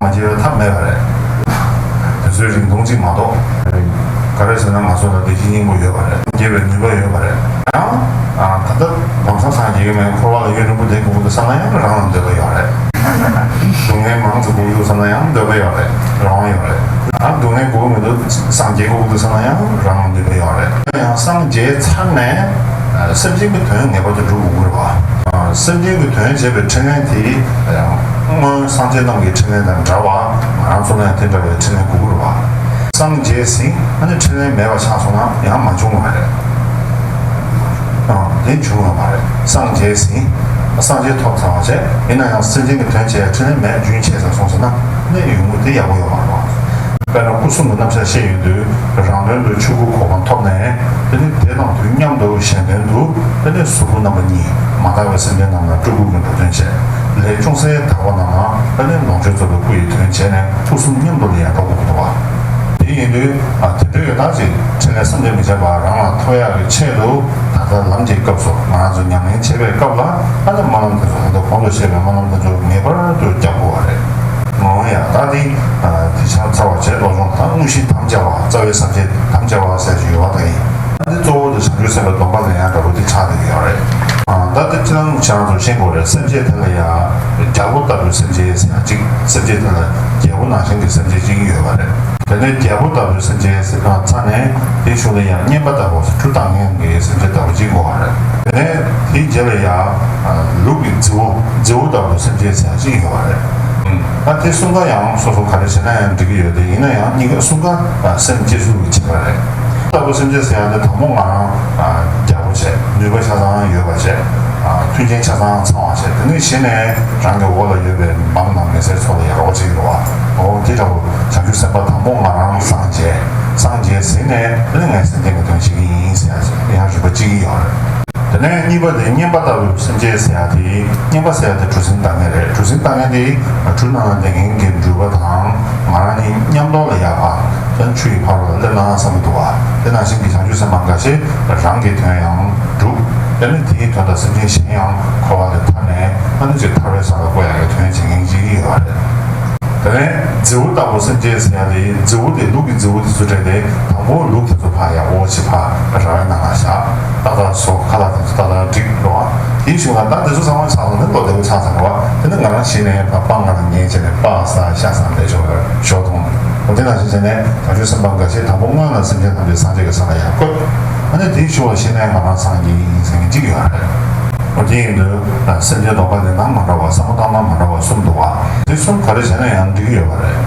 མ་རྒྱས་པའི་ཐབས་མེད་པ་རེད། དེ་ཚོའི་རིང་ཐུང་གཅིག་མ་གཏོགས། ག་རེ་ཟེར་ན་ང་ཚོ་ལ་བདེ་སྐྱིད་སྙིང་པོ་ཡོད་པ་རེད། རྒྱས་པའི་ནུས་པ་ཡོད་པ་རེད། ཡང་ད་ལྟ་ལམ་སང་སངས་རྒྱས་ཀྱི་མེད། འཁོར་བ་ལ་གཡུལ་ངོ་རིང་པོ་བསྡད་དགོས་ཀྱི་འདུག་བསམ་ན་ཡང་རང་ལ་འདོད་པ་ཡོད་རེད། སྡུག་བསྔལ་མང་ཙམ་དགོས་ཀྱི་འདུག་བསམ་ན་ཡང་འདོད་པ་ཡོད་རེད། རང་དབང་ཡོད་རེད། ཡང་སྡུག་བསྔལ་དགོས་ཀྱི་མི་འདུག་སངས་རྒྱས་དགོས་ཀྱི་འདུག་བསམ་ན་ཡང་རང་ལ་འདོད་པ་ཡོད་རེད། ཡང་སངས་རྒྱས་ཚར་ནས་སེམས་ཅན་གྱི་དོན་ངེས་པར་དུ་སྒྲུབ་དགོས་ཀྱི་རེད་བ། སེམས་ཅན་གྱི་དོན་བྱེད་པའི་ཕྲིན་ལས་དེ་ཡང་སྔོན་སངས་རྒྱས་རྣམས་ཀྱི་ཕྲིན་ལས་དང་འདྲ་བ་ང་རང་ཚོ་ལ་ཡང་དེ་འདྲ་བའི་ཕྲིན་ལས་དགོས་ཀྱི་རེད་བ། སངས་རྒྱས་ཟིན་ཨ་ནི་ཕྲིན་ལས་མེད་པ་ཆགས་སོང་ན་ཡང་མ་བྱུང་བ་རེད། ཨང་། དེ་བྱུང་བ་མ་རེད། སངས་རྒྱས་ཟིན། སངས་རྒྱས་ཐོབ་ཚར་བ་བྱས་ཡིན་ན་ཡང་སེམས་ཅན་གྱི་དོན་བྱེད་ཡ་ཕྲིན་ལས་མེད་རྒྱུན་ཆད་ཚར་སོང་ཟེར་ན་ནི་ཡོང་གི་དེ་ཡག་པོ་ཡོད་མ་རེད་བ། དཔེར་ན་སྐུ་གསུམ་གྱི་རྣམ་གཞག་བཤད་ཡོང་དུས་རང་དོན་དུ་ཆོས་སྐུ་གོ་འཕང་ཐོབ་ནས་དེ་ནི་དེ་དང་དུས་མཉམ་དུ་གཞན་དོན་དུ་དེ་ནི་གཟུགས་སྐུ་རྣམ་པ་གཉིས་མ་དག་པའི་སེམས་ཅན་རྣམས་ལ་སྤྲུལ་སྐུ་གི་འགྲོ་དོན་བྱས། ལས་ཅུང་ཟད་དག་པ་རྣམས་ལ་དེ་ནི་ལོངས་སྤྱོད་རྫོགས་པའི་སྐུ་ཡི་དོན་བྱས་ནས་སྐུ་གསུམ་མཉམ་དུ་ལ་ཡང་འགྲོ་དགོས་ཀྱི་འདུག་བ། དེ་ཡིན་དུས་ཨ་དེ་འདྲ་ཡོད་ད་ཅིག་ཕྲིན་ལས་བསམ་གྱིས་མི་ཁྱབ་པ་རང་ལ་ཐོབ་ཡག་གི་ཆེད་དུ་ད་ལྟ་ལམ་གྱི་སྐབས་སུ་ང་རང་ཚོ་ཉམས་ལེན་བྱེད་པའི་སྐབས་ལ་ཨ་ནི་སྨོན་ལམ་དེ་ཚོ་ད་ལྟ་གོང་དུ་བཤད་པའི་སྨོན་ལམ་དེ་ཚོ་ངེས་པར་དུ་རྒྱག་དགོས་པ་རེད། འོ་ཡ་ད་དེ་དེ་ཆ་ཚར་བ་བྱས་སློབ་སྦྱོང་དང་དངོས་གཞི་དམ་བཅའ་བ་རྩ་བའི་ས་བཅད་དམ་བཅའ་བ་ཟེར་གྱི་ཡོད་པ་དེ་ཡིན། ཨ་ནི་གཙོ་བོ་དེ་བྱང་ཆུབ་སེམས་དཔའི་སྡོམ་པ་ལེན་ཡག་འདྲ་པོ་དེ་ཆགས་བསྡད་ཀྱི་ཡོད་རེད། ཨ་ད་དེ་ཁྱེད་རང་ཁྱེད་རང་ཚོ་ཤེས་དགོས་རེད། སེམས་ཅན་དེ་ལ་ཡ་རྒྱལ་པོ་ལྟ་བུའི་སེམས་ཅན་ཟེར་ཡག་ཅིག་སེམས་ཅན་དེ་ལ་རྒྱལ་པོ་ནང་བཞིན་གྱི་སེམས་ཅན་ཅིག་ཡོད་པ་རེད། དེ་ནས་རྒྱལ་པོ་ལྟ་བུའི་སེམས་ཅན་ཟེར་ཚར་ནས་དེའི་གཞུག་ལ་ཡང་གཉེན་པ་ལྟ་བུ་གྲུ་བཏང་མཁན་གྱི་སེམས་ཅན་ལྟ་བུ་གཅིག་དགོས་པ་རེད། དེ་ནས་དེའི་རྗེས་ལ་ཡང་ལུག་གི་རྫི་བོ་རྫི་བོ་ལྟ་བུའི་སེམས་ཅན་ཟེར་ཡག་གཅིག་ཡོད་པ་རེད། ད་དེ་གསུམ་ཀ་ཡང་སོ་སོ་ག་རེ་བྱས་ན་ཡང་འགྲིག་གི་ཡོད་དེ་ཡིན་ན་ཡང་གཉིས་ཀ་གསུམ་ཀ་སེམས་བསྐྱེད་ཚུལ་གྱི་བྱེད་པ་རེད། ལྟ་བུ་སེམས་ཅན་ཟེར་ཡག་དེ་དང་པོ་ང་རང་རྒྱལ་པོ་བྱས་ནུས་པ་ཆ་ཚང་ཡོད་པ་བྱས་མཐུན་རྐྱེན་ཆ་ཚང་ཚང་བ་བྱས་དེ་ནས་གཞི་ནས་རང་གི་འོག་ལ་ཡོད་པའི་འབངས་དང་མི་སེར་ཚོ་ལ་ཡག་པོ་བྱེད་ཀྱི་རེད་བ། འོ་དེ་འདྲ་བོ་བྱང་ཆུབ་སེམས་དཔའ་དང་པོ་ང་རང་སངས་རྒྱས། སངས་རྒྱས་ཟིན་ནས་དེ་ནས་ངས་སེམས་ཅན་གྱི་དོན་བྱེད་ཀྱི་ཡིན་ཟེར་ཡག་ཡང་རིག་པ་གཅིག་ཡོད་རེད། དེ་ནས་གཉིས་པ་དེ་གཉེན་པ་ལྟ་བུའི་སེམས་ཅན་ཟེར་ཡག་དེ་གཉེན་པ་ཟེར་ཡག་དེ་གྲུ་གཟིངས་བཏང་མཁན་རེད། གྲུ་གཟིངས་བཏང་མཁན་དེ་གྲུ་ནང་ལ་བསྡད་མཁན་གྱི་འགྲུལ་པ་དང་ང་རང་གཉིས་མཉམ་དུ་ལ་ཡག་པ་དོན་ཆུ་ཡི་ཕ་རོལ་ལ་སླེབས་ན་བསམ་གྱི་འདུག་བ། དེ་ནང་བཞིན་གྱི་བྱང་ཆུབ་སེམས་དཔའ་འགའ་ཤས་རང་གི་དོན་ཡང་སྒྲུབ། དེ་ནས་དེའི་དོན་དག་སེམས་ཅན་གཞན་ཡང་འཁོར་བ་ལས་ཐར་ནས་ཨ་ནི་ཅིག་ཐར་པའི་ས་ལ་བཀོད་ཡག་གི་དོན་བྱེད་མཁན་ཅིག་ཡོད་པ་རེད། དེ་ནས་རྫི་བོ་ལྟ་བུ་སེམས་ཅན་ཟེར་ཡག་དེ་རྫི་བོ་དེ་ལུག་གི་རྫི་བོ་དེ་ཚོ་སྤྲད་དེ་དང་པོ་ལུག་དེ་ཚོ་ཕར་ཡར་འོག་ཕྱི་ཕར་ར་བའི་ནང་ལ་བཞག་ཏག་ཏག་བཟོ་ཁ་ལག་དེ་ཚོ་ཏག་ཏག་བསྒྲིགས་འགྲོ་བ། དེའི་གཞུག་ལ་ད་དེ་ཚོ་ཚང་མ་ཆགས་སོང་ནས་བློ་བདེ་པོ་ཆགས་ཚར་འགྲོ་བ། དེ་ནི་ང་རང་གཞི་ནས་ཕར་སྤང་ང་ལ་ཉལ་བྱས་ནས་སྤ་ས་ཤ་ས་འདས་ཆོག་ཞོག་དང་། འོ་དེ་ནང་བཞིན་བྱས་ནས་བྱང་ཆུབ་སེམས་དཔའ་འགའ་ཤས་དང་པོ་སྔོན་ལ་སེམས་ཅན་ཐམས་ཅད་སངས་རྒྱས་ཀྱི་ས་ལ་ཡར་བཀོད། ཨ་ནི་དེའི་གཞུག་ལ་གཞི་ནས་ང་རང་སངས་རྒྱས་ཡིན་ཟེར་མཁན་གཅིག་ཡོད་རེད། འོ་དེ་ཡིན་དུས་སེམས་ཅན་སྡོམ་པ་ལེན་སྟངས་མ་འདྲ་བ་བསམ་བློ་བཏང་སྟངས་མ་འདྲ་བ་གསུམ་འདུག་བ། དེ་གསུམ་ག་རེ་བྱས་ན་ཡང་འགྲིག་གི་ཡོད་པ་རེད།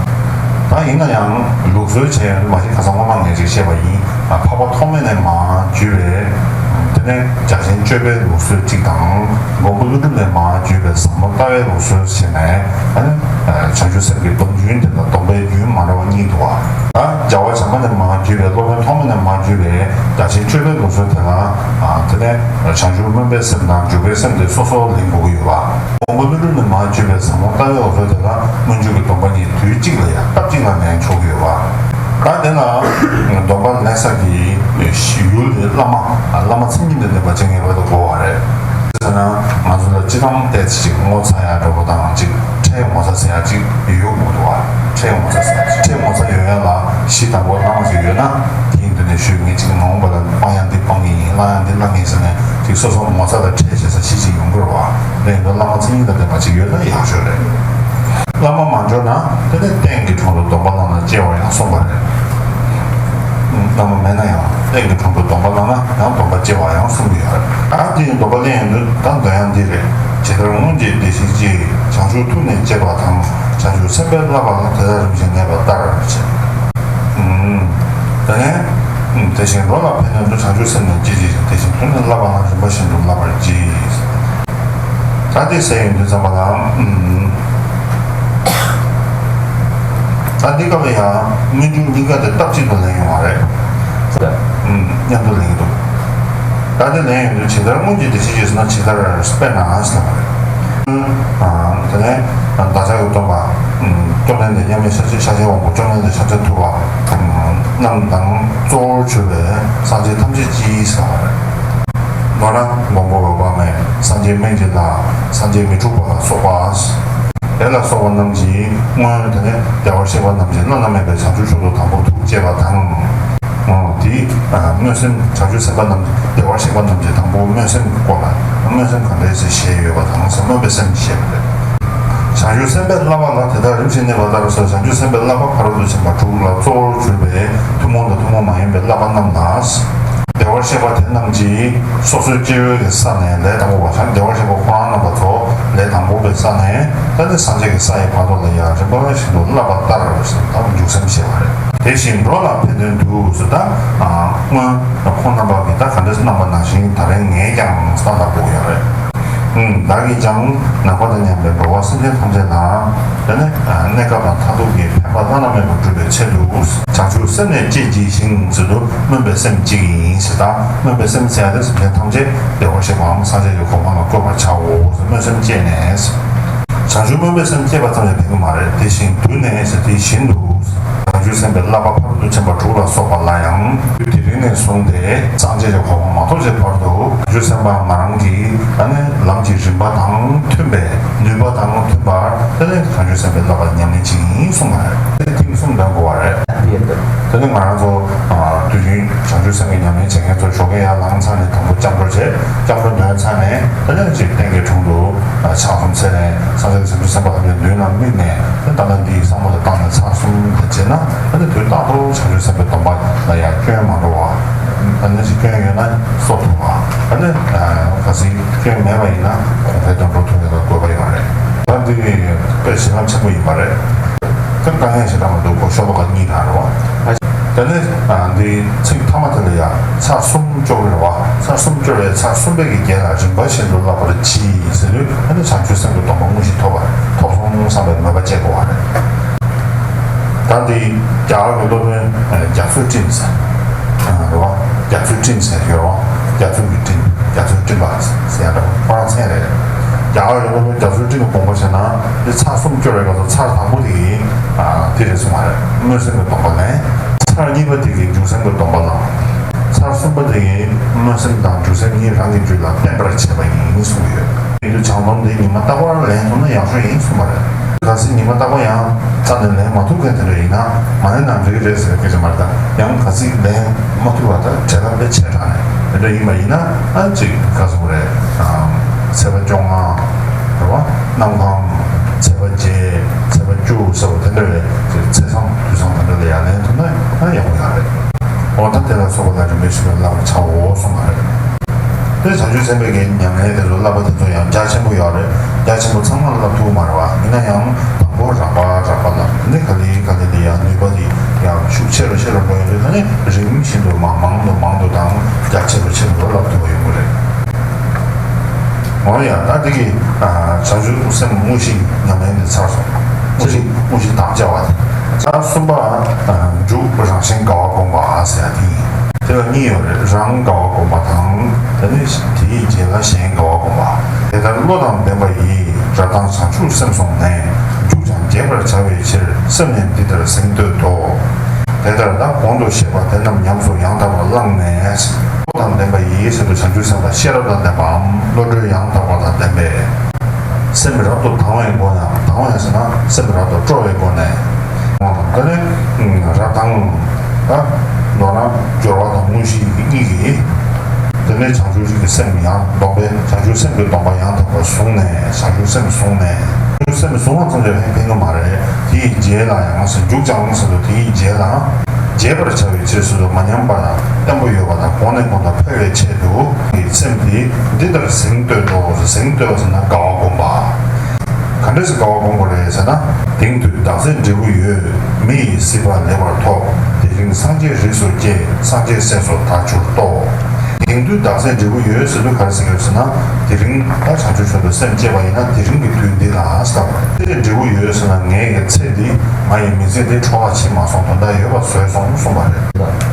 ད་ཡིན་ན་ཡང་ལུགས་སྲོལ་བྱས་མ་གཞི་ཁ་སང་སྔོན་མ་ངས་ཅིག་བཤད་པ་ཡིན། འཕགས་པ་ཐོགས་མེད་ནས་མར་བརྒྱུད་པའི་དེ་ནས་རྒྱ་ཆེན་སྤྱོད་པའི་ལུགས་སྲོལ་གཅིག་དང་མགོན་པོ་ཀླུ་སྒྲུབ་ནས་མར་བརྒྱུད་པའི་ཟབ་མོ་ལྟ་བའི་ལུགས་སྲོལ་བྱས་ནས་ཨ་ནི་བྱང་ཆུབ་སེམས་ཀྱི་སྡོམ་རྒྱུན་དེ་དང་སྡོམ་པའི་རྒྱུན་མ་འདྲ་བ་གཉིས་འདུག་བ། ད་རྒྱལ་བ་བྱམས་པ་ནས་མར་བརྒྱུད་པའི་སློབ་དཔོན་ཐོགས་མེད་ནས་མར་བརྒྱུད་པའི་རྒྱ་ཆེན་སྤྱོད་པའི་ལུགས་སྲོལ་དེ་ལ་དེ་ནས་བྱང་ཆུབ་སྨོན་པའི་སེམས་དང་འཇུག་པའི་སེམས་དེ་སོ་སོར་ལེན་དགོས་ཀྱི་ཡོད་པ། མགོན་པོ་ཀླུ་སྒྲུབ་ནས་མར་བརྒྱུད་པའི་ཟབ་མོ་ལྟ་བའི་ལུགས་སྲོལ་དེ་ལ་སྨོན་འཇུག་གི་སྡོམ་པ་གཉིས་དུས་གཅིག་ལ་ཡང་སྟབས་གཅིག་ལ་ལེན་ཆོག་གི་ཡོད་པ། ད་དེ་ལ་སྡོམ་པ་ལེན་ས་ཀྱི་ཡུལ་དེ་བླ་མ། བླ་མ་མཚན་ཉིད་དང་ལྡན་པ་ཅིག་ངེས་པར་དུ་དགོས་པ་རེད། ཟེར་ན་ང་ཚོ་ལ་སྤྱིར་བཏང་ཏོག་ཙམ་ཅིག་ངོ་ཚ་ཡག་འདྲ་པོ་དང་ཅིག་ཁྲེལ་ངོ་ཚ་ཟེར་ཡག་ཅིག་ཡོད་དགོས་འདུག་བ། ཁྲེལ་ངོ་ཚ་ཟེར་ཡག་ཅིག་ཁྲེལ་ངོ་ཚ་ཡོད་ཡག་ལ་གཞི་དང་པོ་བླ་མ་ཞིག་ཡོད་ན། དེའི་མདུན་ནས་ཞུས། ངས་ཅིག་མ་འོངས་པ་ལ་སྤང་ཡག་འདི་སྤང་གི་ཡིན། བླང་ཡག་འདི་བླང་གི་ཡིན་ཟེར་ནས་ཅིག་སོ་སོ་ངོ་ཚ་དང་ཁྲེལ་བྱེད་ས་གཞི་ཅིག་ཡོང་གི་རེད་བ། དེ་ཡིན་དུས་བླ་མ་མཚན་ཉིད་དང་ལྡན་པ་ཅིག་ཡོད་ན་ཡག་ཤོས་རེད། བླ་མ་མ་འབྱོར་ན་དེ་ནས་རྟེན་གྱི་དྲུང་དུ་སྡོམ་པ་བླངས་ན་སྐྱེ་བ་ཡང་གསུངས་པ་རེད། བླ་མ་མེད་ན་ཡང་རྟེན་གྱི་དྲུང་དུ་སྡོམ་པ་བླངས་ན་ཡང་སྡོམ་པ་སྐྱེ་བ་ཡང་གསུངས་ཀྱི་ཡོད་རེད། ད་དེ་ཡི་སྡོམ་པ་ལེན་ཡོང་དུས་ད་འདོན་ཡག་འདི་རེད། ཇི་ལྟར་སྔོན་གྱི་བདེ་གཤེགས་ཀྱིས། བྱང་ཆུབ་ཐུགས་ནི་བསྐྱེད་པ་དང་། བྱང་ཆུབ་སེམས་དཔའི་བསླབ་པ་ལ། དེ་ལྟར་རིམ་བཞིན་གནས་པ་ལྟར་ཞེས། ཨུམ། དེ་ནས་དེ་བཞིན་འགྲོ་ལ་ཕན་དོན་དུ། བྱང་ཆུབ་སེམས་ནི་བསྐྱེད་བགྱི་ཞིང་། དེ་བཞིན་དུ་ནི་བསླབ་པ་ལ། རིམ་པ་བཞིན་དུ་བསླབ་པར་བགྱི། ད་དེ་ཟེར་ཡོང་དུས་ཙམ་པ་ལ། ཨུམ། ད་འདི་སྐབས་ལ་ཡང་སྔོན་འཇུག་གཉིས་ཀ་དེ་སྟབས་གཅིག་ཏུ་ལེན་ཡོང་བ་རེད། ཨུམ། མཉམ་དུ་ལེན་གྱི་འདུག་ད་དེ་ལེན་ཡོང་དུས་ཇི་ལྟར་སྔོན་གྱི་བདེ་གཤེགས་ཀྱིས་ཟེར་ན་ཇི་ལྟར། དཔེར་ན་ཟེར་བ་རེད། ཨ། དེ་ནས་བདག་ཅག་གི་སྟོན་པ། ཨུམ། བཅོམ་ལྡན་འདས་མཉམ་མེད་ཤཱཀྱ་ཤཱཀྱའི་དབང་པོ་བཅོམ་ལྡན་འདས་ཤཱཀྱ་ཐུབ་པ། ཨུམ། རྣམས་དང་གཙོ་བོར་གྱུར་པའི་སངས་རྒྱས་ཐམས་ཅད་ཀྱིས་ཟེར་བ་རེད། མདོར་ན་མགོན་པོ་འོད་དཔག་མེད། སངས་རྒྱས་སྨན་གྱི་བླ། སངས་རྒྱས་མི་འཁྲུགས་པ་ལ་སོགས་པ། དེ་ལ་སོགས་པ་རྣམས་ཀྱིས་སྔོན། དེ་ནས་བདེ་བར་གཤེགས་པ་རྣམས་ཀྱིས་བླ་ན་མེད་པའི་བྱང་ཆུབ་མཆོག་ཏུ་དང་པོ་ཐུགས་བསྐྱེད་པ་དང་། ཨོ། དེ་སྨོན་སེམས། བྱང་ཆུབ་སེམས་དཔའ་རྣམས་ཀྱིས། བདེ་བར་གཤེགས་པ་རྣམས་ཀྱིས་དང་པོ་སྨོན་སེམས་ཀྱི་སྐོར་ལ། སྨོན་སེམས་ག་འདྲས་སེ་བཞེས་ཡོད་པ་དང་ཟེར། སྨོན་པའི་སེམས་བཞེས་པ་རེད། བྱང་ཆུབ་སེམས་དཔའི་བསླབ་པ་ལ། དེ་ལྟར་རིམ་བཞིན་གནས་པ་ལྟར་ཟེར། བྱང་ཆུབ་སེམས་དཔའི་བསླབ་པ་ཕ་རོལ་ཏུ་ཕྱིན་པ་དྲུག་ལ་གཙོ་བོར་གྱུར་པའི་ཐུན་མོང་དང་ཐུན་མོང་མ་ཡིན་པའི་བསླབ་པ་རྣམས་ལ། བདེ་བར་གཤེགས་པ་དེ་རྣམས་ཀྱིས་སོ་སོའི་སྐྱེ་བོའི་གི་ས་ནས་ལས་དང་པོ་བ། བྱང་། བདེ་བར་གཤེགས་པ་ཁོ་རང་རྣམ་པ་ཚོ་ལས་དང་པོ་པའི་ས་ནས་ད་ནི་སངས་རྒྱས་ཀྱི་ས་ཡི་བར་དུ་ལ་ཡང་རིམ་པ་བཞིན་དུ་བསླབ་པ་ལྟར་ཟེར། ད་འཇུག་སེམས་བསྐྱེད་པ་རེད། དེ་བཞིན་འགྲོ་ལ་ཕན་དོན་དུ་ཟེར། ད་སྔོན་ཁོང་རྣམ་པ་གིས་ད་ག་འདྲས་གནང་པ་ནང་བཞིན་ད་རེས་ངས་ཀྱང་བསླབ་དགོས་ཡོད་རེད། ཨུམ། བདག་གིས་ཀྱང་ནམ་མཁའ་དང་མཉམ་པའི་འགྲོ་བ་སེམས་ཅན་ཐམས་ཅད་ལ། དེ་ནས་གནས་སྐབས་དང་མཐར་ཐུག་གི་ཕན་པ་བླ་ན་མེད་པ་བསྒྲུབ་པའི་ཆེད་དུ། བྱང་ཆུབ་སེམས་ནི་བསྐྱེད་བགྱི་ཞིང་ཟེར་དུས་སྨོན་པའི་སེམས་བསྐྱེད་ཀྱི་ཡིན་ཟེར། ད་སྨོན་པའི་སེམས་ཟེར་ཡ་དེ་སེམས་ཅན་ཐམས་ཅད་བདེ་བར་གཤེགས་པའམ་སངས་རྒྱས་ཀྱི་གོ་འཕང་ལ་བཀོད་པར་བྱའོ་ཟེར། སྨོན་སེམས་བསྐྱེད་ནས། བྱང་ཆུབ་སྨོན་པའི་སེམས་བསྐྱེད་པ་ཙམ་ཡང་ཕན་གྱི་མ་རེད། དེ་བཞིན་དུ་ནས་ཟེར། དེ་བཞིན་དུ། བྱང་ཆུབ་སེམས་དཔའི་བསླབ་པ་ཕ་རོལ་ཏུ་ཕྱིན་པ་དྲུག་ལ་སོགས་པ་ལ་ཡང་། དུས་དེ་རིང་ནས་བཟུང་སྟེ་སངས་རྒྱས་ཀྱི་གོ་འཕང་མ་ཐོབ་ཀྱི་བར་དུ་བྱང་ཆུབ་སེམས་དཔའ་ང་རང་གིས་ད་ནི་ལམ་གྱི་རིམ་པ་དང་མཐུན་པའི། ནུས་པ་དང་མཐུན་པར་དེ་ནི་བྱང་ཆུབ་སེམས་དཔའི་བསླབ་པ་ཉམས་ལེན་བྱེད་ཀྱི་ཡིན་གསུངས་པ་རེད། དེ་ཐེངས་གསུམ་འདོན་དགོས་པ་རེད། དེ་ནི་ང་རང་ཚོ་དུས་རྒྱུན་བྱང་ཆུབ་སེམས་ཀྱི་ཉམས་ལེན་བྱེད་མཁན་ཚོ་ཞོགས་ཀས་ཡར་ལངས་ཚར་ནས་དང་པོ་སྐྱབས་འགྲོ་བྱས། སྐྱབས་འགྲོ་འདོན་ཚར་ནས་དེ་ནི་ཅིག་རྟེན་གྱི་དྲུང་དུ་ཕྱག་གསུམ་འཚལ་ནས་སངས་རྒྱས་བྱང་ཆུབ་སེམས་དཔའ་ཐམས་ཅད་མདུན་ལ་དམིགས་ནས། ད་ལྟ་འདི་བསམ་བློ་དང་བཏང་ནས་ཚར་གསུམ་དེ་བྱས་ན། ཨ་ནི་དུས་རྟག་ཏུ་བྱང་ཆུབ་སེམས་དཔའི་སྡོམ་པ་ལ་ཡང་སྐྱོན་མ་འགྲོ་བ། ཨ་ནི་ཅིག་སྐྱོན་ཡོད་ན་གསོ་ཐུབ་པ། ཨ་ནི་གལ་སྲིད་སྐྱོན་མེད་པ་ཡིན་ན་གོང་འཕེལ་དུ་འགྲོ་ཐུབ་ཡག་ལ་དགོས་པ་ཡོད་རེད། ད་འདི་དཔེ་བྱིན་རླབས་ཆེན་པོ་ཡིན་པ་རེད། ད་དཀའ་ངལ་ཞེ་དྲག་མི་འདུག་གོ། ཤོ་ལོ་ཀ་གཉིས་རང་རེད་བ། དེ་ནས་འདི་ཚིག་མཐའ་མ་དེ་ལ་ཡང་ཚར་གསུམ་སྐྱོར་རེད་བ། ཚར་གསུམ་སྐྱོར་བའི་ཚར་གསུམ་པའི་གི་རྒྱན་ལ་རིམ་པ་བཞིན་དུ་བསླབ་པར་གྱིས་ཟེར་དུས། ཨ་ནི་བྱང་ཆུབ་སེམས་ཀྱི་སྡོམ་པ་དངོས་གཞི་ཐོབ་པ། ཐོབ་སོང་བསམ་པའི་མོས་པ་བསྐྱེད་དགོས་པ་རེད། ད་འདི་རྒྱ་གར་གྱི་སློབ་དཔོན་རྒྱ་མཚོའི་སྤྲིན་ཟེར། རེད་བ། རྒྱ་མཚོའི་སྤྲིན་ཟེར་ཡོད་རེད་བ། རྒྱ་མཚོ་གི་སྤྲིན། རྒྱ་མཚོའི་སྤྲིན་པ་ཟེར་ཡ་འདྲ་བོ། ཁོ་རང་མཚན་རེད། རྒྱ་གར་གྱི་སློབ་དཔོན་རྒྱ་མཚོའི་སྤྲིན་གྱི་དགོངས་པ་བྱས་ན། འདི་ཚར་གསུམ་སྐྱོར་བའི་སྐབས་སུ་ཚར་དང་པོ་དེ་གིས་དེ་རེད་གསུངས་པ་རེད། སྨོན་སེམས་ཀྱི་སྡོམ་པ་ལེན། ཚར་གཉིས་པ་དེ་གིས་འཇུག་སེམས་ཀྱི་སྡོམ་པ་བླང་། ཚར་གསུམ་པ་དེ་གིས་སྨོན་སེམས་དང་འཇུག་སེམས་གཉིས་རང་གི་རྒྱུད་ལ་བརྟན་པར་བྱས་པ་ཡིན་གསུངས་ཡོད། དེ་དུས་བྱང་སྡོམ་དེ་ཉི་མ་རྟག་པར་ལེན་ཐུབ་ན་ཡག་ཤོས་ཡིན་གསུངས་པ་རེད། གལ་སྲིད་ཉི་མ་རྟག་པར་ཡང་རྩ་ནས་ལེན་མ་ཐུབ་མཁན་དེ་འདྲ་ཡིན་ན། མ་ལེན་ན་འགྲིག་གི་རེད་ཟེར་བའི་སྐད་ཆ་མ་རེད། ད་ཡང་གལ་སྲིད་ལེན་མ་ཐུབ་པ། ད་བྱེད་ཐབས་དཔེ་ཆེ་དྲགས་ནས་དེ་འདྲ་ཡིན་པ་ཡིན་ན། ཨ་ཅིག་ག་ཟེར་དགོས་རེད། ཚེས་པ་བཅོ་ལྔ་རེད་བ། གནམ་གང་། ཚེས་པ་བརྒྱད། ཚེས་པ་བཅུ་ཟེར་བ་དེ་འདྲ་བའི་ཚེས་བཟང་དུས་བཟང་དེ་འདྲ་ལ་ཡང་ལེན་ཐུབ་ན་ཡང་ཡག་པོ་ཡོད་རེད། འོ་ད་དེ་ལ་སོགས་པ་ལ་རིམ་པས་བཞིན་དུ་བསླབ་པར་བྱའོ་གསུངས་པ་རེད། དེ་བྱང་ཆུབ་སེམས་དཔའི་གི་ཉམས་ལེན་དེ་ཚོ་བསླབ་པ་དེ་ཚོ་ཡང་རྒྱ་ཆེན་པོ་ཡོད་རེད། རྒྱ་ཆེན་པོ་ཚང་མ་ལ་བསླབ་ཐུབ་ཀྱི་མ་རེད་བ། ཡིན་ན་ཡང་དང་པོ་རགས་པ་རགས་པ་བསླབ། དེ་ནས་ག་ལེ་ག་ལེ་ལ་ཡང་ནུས་པ་དེ་ཡང་ཤུགས་ཆེ་རུ་ཆེ་རུ་འགྲོ་ཡོང་དུས། ད་ནི་རིམ་བཞིན་དུ་མང་མང་དུ་མང་དུ་དང་རྒྱ་ཆེ་རུ་ཆེ་རུ་བསླབ་ཐུབ་པ་ཡོང་གི་རེད། འོ་ཡ། ད་དེ་གི་བྱང་ཆུབ་སེམས་དངོས་གཞི་ཉམས་ལེན་དེ་ཚར་སོང་། དངོས་གཞི། དངོས་གཞི་དམ་བཅའ་བ་དེ། ཚར་གསུམ་པ་མཇུག་རང་གཞན་དགའ་བ་བསྒོམ་པ་ཟེར་ཡ་དེ་ཡིན། དེ་ལ་གཉིས་ཡོད་རེད། རང་དགའ་བ་བསྒོམ་པ་དང་། དེ་ནས་དེའི་རྗེས་ལ་གཞན་དགའ་བ་བསྒོམ་པ། དེ་ལྟར་བློ་དང་ལྡན་པ་ཡིས། རབ་དང་བྱང་ཆུབ་སེམས་བཟུང་ནས། མཇུག་ཀྱང་རྒྱས་པར་བྱ་བའི་ཕྱིར། སེམས་ནི་འདི་ལྟར་ཟིན་འདོད་དོ། དེ་ལྟར་ད་གོང་དུ་བཤད་པ་དེ་རྣམས་ཉམས་སུ་ཡང་དག་པར་བླངས་ནས། བློ་དང་ལྡན་པ་ཡིས་ཟེར་དུས་བྱང་ཆུབ་སེམས་དཔའ་ཤེས་རབ་དང་ལྡན་པའམ་བློ་གྲོས་ཡང་དག་པ་དང་ལྡན་པས། སེམས་རབ་ཏུ་དང་བའི་སྒོ་ནས། དང་བས་ཟེར་ན་སེམས་རབ་ཏུ་སྤྲོ་བའི་སྒོ་ནས། དེ་ནས་རབ་དང་། ད་མདོར་ན་སྦྱོར་བ་དང་དངོས་གཞི་གཉིས་ཀྱིས། དེ་ནས་བྱང་ཆུབ་ཀྱི་སེམས་ཡང་སྡོམ་པས། བྱང་ཆུབ་སེམས་ཀྱི་སྡོམ་པ་ཡང་དག་པར་བཟུང་ནས། བྱང་ཆུབ་སེམས་བཟུང་ནས། བྱང་ཆུབ་སེམས་བཟུང་བ་ཙམ་གྱིས་ཕན་ཕན་གྱི་མ་རེད། དེའི་རྗེས་ལ་ཡང་ཟེར། འཇུག་ཀྱང་ཟེར་དུས་དེའི་རྗེས་ལ། རྗེད་པར་བྱ་བའི་ཕྱིར་ཟེར་དུས་མ་ཉམས་པ་དང་བརྟན་པོ་ཡོད་པ་དང་གོང་ནས་གོང་དུ་འཕེལ་བའི་ཆེད་དུ། སེམས་དེ་འདི་ལྟར་ཟིང་གཏོད་དོ། ཟིང་གཏོད་པ་ཟེར་ན་དགའ་བ་བསྒོམ་པ། ག་འདྲ་ཞིག་དགའ་བ་སྒོམ་དགོས་རེད་ཟེར་ན། དེང་དུས་བདག་སྲས་འབྲས་བུ་ཡོད། མི་ཡི་སྲིད་པ་ལེགས་པར་ཐོབ། དེ་རིང་སངས་རྒྱས་རིགས་སུ་སྐྱེས། སངས་རྒྱས་སྲས་སུ་ད་གྱུར་ཏོ། དེང་དུས་བདག་སྲས་འབྲས་བུ་ཡོད་ཟེར་དུས་ག་རེ་ཟེར་གྱི་ཡོད་ཟེར་ན། དེ་རིང་ད་བྱང་ཆུབ་མཆོག་ཏུ་སེམས་བསྐྱེད་པ་ཡིན་ན་དེ་རིང་གི་དུས་འདི་ལ་ཟེར། དེ་འབྲས་བུ་ཡོད་ཟེར་ན་ངའི་གི་ཚེ་འདི། ང་ཡི་མི་ཚེ་འདི་འཕྲོ་བརླག་བྱེད་མ་སོང་། དོན་དག་ཡོད་པ་བཟོས་སོང་གསུངས་པ་རེད།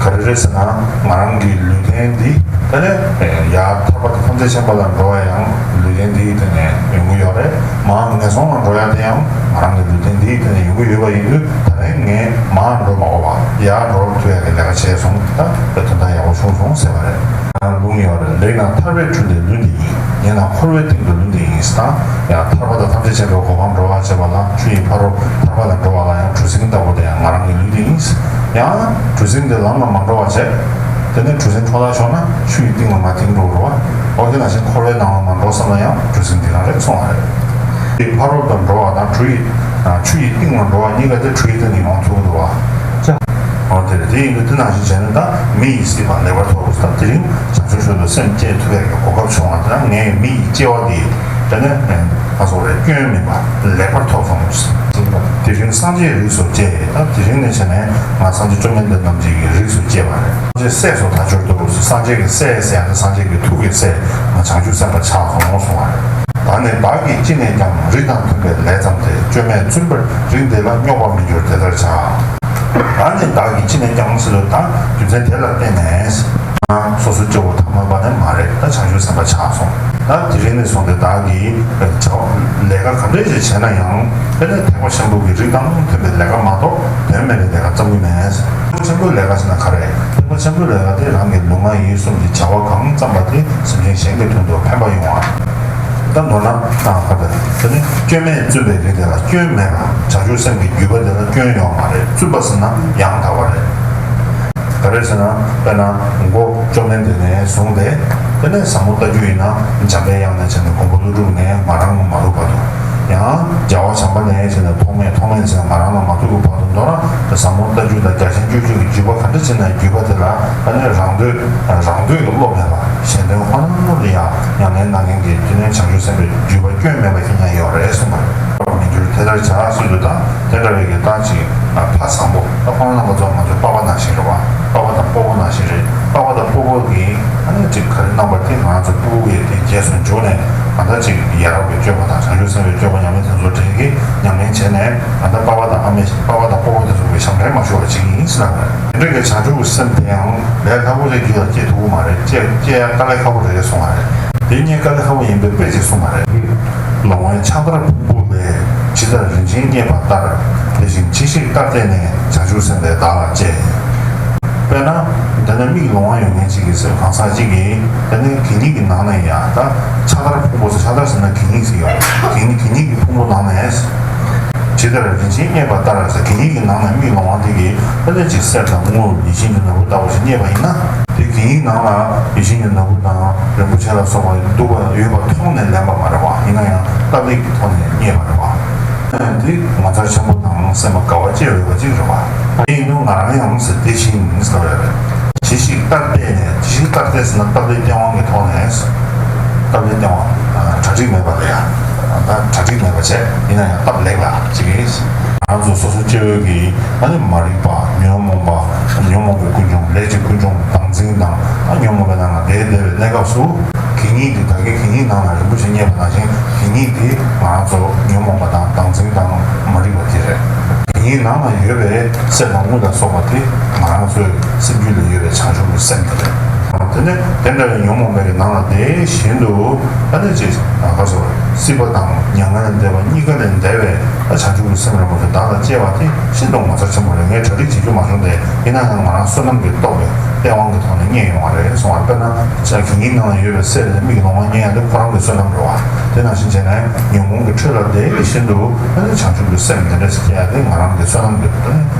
ག་རེ་རེད་ཟེར་ན། ང་རང་གི་ལུས་རྟེན་འདི་དེ་ནས་ཡར་ཐར་པ་དང་ཐམས་ཅད་མཁྱེན་པ་ལ་འགྲོ་བ་ཡང་ལུས་རྟེན་འདིའི་སྟེང་ནས་ཡོང་གི་ཡོད་རེད། མར་ངན་སོང་ལ་འགྲོ་ཡ་དེ་ཡང་ང་རང་གི་ལུས་རྟེན་འདིའི་སྟེང་ནས་ཡོང་གི་ཡོད་པ་ཡིན་དུས། ད་རིང་ངས་མར་འགྲོ་མ་དགོས་པ་ཡར་འགྲོ་ཐུབ་ཡ་གི་ལས་ཀ་བྱས་སོང་། ད་དེ་དོན་དག་ཡག་པོ་བྱུང་སོང་ཟེར་བ་རེད། ལུང་ཡོད་རེད། ལེགས་ན་ཐར་པའི་འཕྲོ་འདི་ལུས་འདི་ཡིན། ཉེས་ན་འཁོར་བའི་གཏིང་དུ་ལུས་འདི་ཡིན་ཟེར། ཡང་ཐར་པ་དང་ཐམས་ཅད་མཁྱེན་པའི་གོ་འཕང་འགྲོ་བར་བྱེད་པ་ལ། ཆུ་ཡི་ཕ་རོལ་ཐར་པ་ལ་འགྲོ་བ་ལ་ཡང་གྲུ་གཟིངས་ལྟ་བུ་དེ་ཡང་ང་རང་གི་ལུས་འདི་ཡིན། ཡང་གྲུ་གཟིངས་དེ་ལམ་ལ་མ་འགྲོ་བ་བྱས། དེ་ནས་གྲུ་གཟིངས་འཕྲོ་བརླག་བྱུང་ན་ཆུ་ཡི་གཏིང་ལ་མར་ཐིམ་འགྲོ་རེད་བ། འོ་དེ་ནང་བཞིན་འཁོར་བའི་ནང་ལ་མ་འགྲོ་བསམ་ན་ཡང་གྲུ་གཟིངས་འདི་རང་རེད་གསུངས་པ་རེད། དེ་ཕ་རོལ་ཏུ་འགྲོ་བ་དང་གྲུ་ཡི། ཆུ་ཡི་གཏིང་ལ་འགྲོ་བ་གཉིས་ཀ་དེ་གྲུ་ཡི་སྟེང་དུ་ཡོང་ཐུབ་ཀྱི་འདུག་བ། འོ་དེ་རེད། དེ་ཡིན་དུས་དེ་ནང་བཞིན་བྱས་ན་ད་མི་ཡི་སྲིད་པ་ལེགས་པར་ཐོབ་པ་ཟེར། དེ་རིང་བྱང་ཆུབ་མཆོག་ཏུ་སེམས་བསྐྱེད་ཐུབ་པའི་གོ་སྐབས་བྱུང་བ་དང་། ངའི་མི་ཡི་སྐྱེ་བ་འདི་དེ་ནས་ང་ཚོ་རེད། སྐྱོན་མེད་པ་ལེགས་པར་ཐོབ་སོང་། དེ་རིང་སངས་རྒྱས་རིགས་སུ་སྐྱེས། ད་དེ་རིང་ནས་བྱས་ནས་ང་སངས་རྒྱས་བཅོམ་ལྡན་འདས་རྣམས་ཀྱི་རིགས་སུ་སྐྱེས་པ་རེད། སངས་རྒྱས་སྲས་སུ་ད་གྱུར་ཏོ། སངས་རྒྱས་ཀྱི་སྲས་ཟེར་ཡ་དེ་སངས་རྒྱས་ཀྱི་ཐུགས་ཀྱི་སྲས་ང་བྱང་ཆུབ་སེམས་དཔའ་ཆགས་སོང་གསུངས་པ་རེད། ད་ནི་བདག་གིས་ཅི་ནས་ཀྱང་། རིགས་དང་མཐུན་པའི་ལས་བརྩམས་ཏེ། སྐྱོན་མེད་བཙུན་པའི་རིགས་འདི་ལ། རྙོག་པར་མི་འགྱུར་དེ་ལྟར་བྱ། ད་ནི་བདག་གིས་ཅི་ནས་ཀྱང་ཟེར་དུས་ད་རྒྱུ་མཚན་དེ་ལ་བརྟེན་ནས། ང་སོ་སོ་སྐྱེ་བོ་ཐ་མལ་པ་ནི་མ་རེད། ད་བྱང་ཆུབ་སེམས་དཔའ་ཆགས་སོང་། ད་དེ་རིང་ནས་བཟུང་སྟེ་བདག་གིས་བྱ་བ་ལས་ཀ་ག་འདྲ་ཞིག་བྱས་ན་ཡང་། དེ་ནི་ཐེག་པ་ཆེན་པོ་གི་རིགས་དང་མཐུན་པའི་ལས་ཀ་མ་གཏོགས་དོན་མེད་པའི་ལས་ཀ་བརྩམ་གྱི་མེད། ཐེག་པ་ཆེན་པོའི་ལས་ཀ་ཟེར་ན་ག་རེ། ཐེག་པ་ཆེན་པོའི་ལས་ཀ་དེ་རང་གི་ལུས་ངག་ཡིད་གསུམ་གྱི་བྱ་བ་གང་བརྩམས་པ་དེ་སེམས་ཅན་གཞན་གྱི་དོན་དུ་ཕན་པ་ཡོང་བ། ད་མདོར་ན་ཨ་ག་རེ། དེ་ནི་སྐྱོན་མེད་བཙུན་པའི་རིགས་དེ་ལ། སྐྱོན་མེད་པ་བྱང་ཆུབ་སེམས་ཀྱི་བརྒྱུད་པ་དེ་ལ་སྐྱོན་ཡོད་མ་རེད། བཙུན་པ་ཟེར་ན་ཡང་དག་པ་རེད། ག་རེ་ཟེར་ན། དཔེར་ན་མགོ་བཅོམ་ལྡན་འདས་ནས་བཟུང་སྟེ། དེ་ནས་ཟབ་མོ་ལྟ་བརྒྱུད་ཡིན་ན་འཇམ་པའི་དབྱངས་ནས་བྱས་ནས་མགོན་པོ་ཀླུ་སྒྲུབ་ནས་ང་རང་ལ་མ་ཐུག་བར་དུ། ཡང་རྒྱལ་བ་བྱམས་པ་ནས་བྱས་ནས་ཐོགས་མེད། ཐོགས་མེད་ནས་བྱས་ནས་ང་རང་ལ་མ་ཐུག་གི་བར་དུ། མདོར་ན་ཟབ་མོ་ལྟ་བརྒྱུད་དང་རྒྱ་ཆེན་སྤྱོད་བརྒྱུད་ཀྱི་བརྒྱུད་པ་ག་འདྲ་བྱས་ན་བརྒྱུད་པ་དེ་ལ་ཨ་ནི་རང་འདོད་རང་འདོད་ཀྱི་བློ་མེད་པ། གཞན་དོན་ཁོ་ན་ལ་ཡང་ཉམས་ལེན་གནང་མཁན་གྱི་དེ་ནས་བྱང་ཆུབ་སེམས་དཔའི་བརྒྱུད་པ་སྐྱོན་མེད་པ་ཞིག་ཀྱང་ཡོད་རེད་གསུངས་པ་རེད། མི་འགྱུར་དེ་ལྟར་བྱ་ཟེར་དུས་ད་དེ་འདྲ་བའི་གི་ད་ཅིག་ཕ་བཟང་པོ། ད་ཁོང་རྣམ་པ་ཚོ་ང་ཚོའི་པ་ཕ་ནང་བཞིན་རེད་བ། པ་ཕ་དང་སྤོ་བོ་ནང་བཞིན་རེད། པ་ཕ་དང་སྤོ་བོ་གིས་ཨ་ནི་ཅིག་ག་རེ་གནང་པ་དེ་ང་ཚོ་སྤོ་བོ་གིས་དེ་རྗེས་སུ་འཇུག་ནས། ད་ལྟ་ཅིག་ཡ་རབས་ཀྱི་སྤྱོད་པ་དང་བྱང་ཆུབ་སེམས་དཔའི་སྤྱོད་པ་ཉམས་ལེན་དེ་ཚོ་འབྲེལ་གྱིས་ཉམས་ལེན་བྱས་ནས། ད་ལྟ་པ་ཕ་དང་ཨ་མའི། པ་ཕ་དང་སྤོ་བོ་དེ་ཚོ་གི་ཞབས་འདྲེན་མ་ཞུ་བ་ཅིག་ཡིན་ཟེར་ལབ་པ་རེད། དེ་འདྲ་གི་བྱང་ཆུབ་ཀྱི་སེམས་དེའང་ལས་སླ་པོ་ཞིག་རྒྱུད་ལ་སྐྱེ་ཐུབ་ཀྱི་མ་རེད། སྐྱེ་སྐྱེ་ཡ་དཀའ་ལས་ཁག་པོ་རེད་གསུངས་པ་རེད། དེ་གཉིས་དཀའ་ལས་ཁག་པོ་ཡིན་པའི་དཔེ་ཅིག་གསུངས་པ་རེད། ལོང་བས་ཕྱག་དར་ཕུང་པོ་ལས། ཇི་ལྟར་རིན་ཆེན་རྙེད་པ་ལྟར། དེ་བཞིན་ཇི་ཞིག་ལྟར་བལྟས་ནས། བྱང་ཆུབ་སེམས་དཔའི་བདག་ལ་སྤྱད། དཔེར་ན། འདི་ནི་མིག་ལོང་བ་ཡོད་མཁན་ཅིག་གིས་ཟེར། གང་ཟག་ཅིག་གིས་དེ་ནི་གད་སྙིགས་ཀྱི་ནང་ནས་ཡ། ད་ཕྱག་དར་ཕུང་པོ་ཟེར། ཕྱག་དར་ཟེར་ན་གད་སྙིགས་ཟེར་ཡོད་རེད། གད་སྙིགས་གད་སྙིགས་ཀྱི་ཕུང་པོ་ནང་ནས། ཇི་ལྟར་རིན་ཆེན་རྙེད་པ་ལྟར་ཟེར། གད་སྙིགས་ཀྱི་ནང་ནས་མིག་ལོང་བ་དེ་གིས་དེ་ནི་ཅིག་གསེར་དང་དངུལ། ཡིད་བཞིན་གྱི་ནོར་བུ་ལྟ་བུ་ཞིག་རྙེད་པ་ཡིན་ན། དེ་གད་སྙིགས་ནང་ལ་ཡིད་བཞིན་གྱི་ནོར་བུ་དང་རིན་པོ་ཆེ་ལ་སོགས་པ་འདུག་པ་ཡོད་པ་མཐོང་ནས་ལེན་པ་མ་རེད་བ། ཡིན་ན་ཡང་སྟབས་ལེགས་ཀྱི་ཐོག་ནས་རྙེད་པ་རེད་བ། འདི་ངོ་མཚར་ཆེན་པོ་དང་སེམས་པ་དགའ་བ་སྐྱེ་འོས་པ་ཅིག་རེད་བ། དེ་ཡིན་དུས་ང་རང་ཡང་ཟེར། དེ་བཞིན་ཟེར་བ་རེད། ཇི་ཞིག་ལྟར་བལྟས་ནས། ཇི་ཞིག་ལྟར་བལྟས་ཟེར་ན་སྟབས་བདེ་སྟེས་དབང་གི་ཐོག་ནས། སྟབས་བདེ་སྟེས་དབང་། གྲ་སྒྲིག་མེད་པ་ལ་ཡ། ད་གྲ་སྒྲིག་མེད་པ་བྱས། ཡིན་ན་ཡང་སྟབས་ལེགས་ལ་ཅིག་ཡིན། ང་ཚོ་སོ་སོ་སྐྱེ་བོ་གི་ཨ་ནི་མ་རིག་པ། ཉོན་མོངས་པ། ཉོན་མོངས་པའི་ཀུན་འབྱུང་། ལས་ཀྱི་ཀུན་འབྱུང་། བདག་འཛིན་དང་ཨ་ཉོན་མོངས་པའི་ནང་ལ་བསྡད་བསྡད་པའི་གནས་སྐབས་སུ། གད་སྙིགས་འདི། ད་གིན་གད་སྙིགས་ནང་ལ་རིན་པོ་ཆེ་རྙེད་པ་ནང་བཞིན། གད་སྙིགས་འདི་ང་རང་ཚོ་ཉོན་མོངས་པ་དང་བདག་འཛིན་དང་མ་རིག་པ་དེ་རེད། གད་སྙིགས་ནང་ལ་ཡོད་པའི་གསེར་དང་དངུལ་ལ་སོགས་པ་དེ་ང་རང་ཚོའི་སེམས་རྒྱུད་ལ་ཡོད་པའི་བྱང་ཆུབ་ཀྱི་སེམས་དེ་རེད། དེ་ནས་དེ་འདྲ་བའི་ཉོན་མོངས་པའི་ནང་ལ་དེ་བཞིན་དུ་ད་ནི་ཅིག་ག་སོ། སྲིད་པ་དང་མྱ་ངན་ལས་འདས་པ་གཉིས་ཀ་ལས་འདས་པའི་བྱང་ཆུབ་ཀྱི་སེམས་རིན་པོ་ཆེ་བདག་ལ་སྐྱེ་བ་དེ་ཤིན་ཏུ་ངོ་མཚར་ཆེན་པོ་རེད། ངས་གྲ་སྒྲིག་བྱེད་རྒྱུ་མ་བྱུང་སྟེ། ཡིན་ན་ཡང་ང་རང་བསོད་ནམས་ཀྱི་སྟོབས་ལས་སྟེས་དབང་གི་ཐོག་ནས་རྙེད་ཡོང་བ་རེད་གསུངས་པ། དཔེར་ན་ཅ་གི་ངའི་ནང་ལ་ཡོད་པའི་གསེར་དེ་མིག་གི་ལོང་བ་རྙེད་ཡ་དེ་ཁོ་རང་གི་བསོད་ནམས་རེད་བ། དེ་ནང་བཞིན་བྱས་ནས་ཉོན་མོངས་ཀྱི་ཁྲོད་ལ་བསྡད་པའི་བཞིན་དུ་བྱང་ཆུབ་ཀྱི་སེམས་དེ་འདྲ་ཞིག་སྐྱེ་ཡ་དེ་ང་རང་གི་བསོད་ནམས་ཀྱི་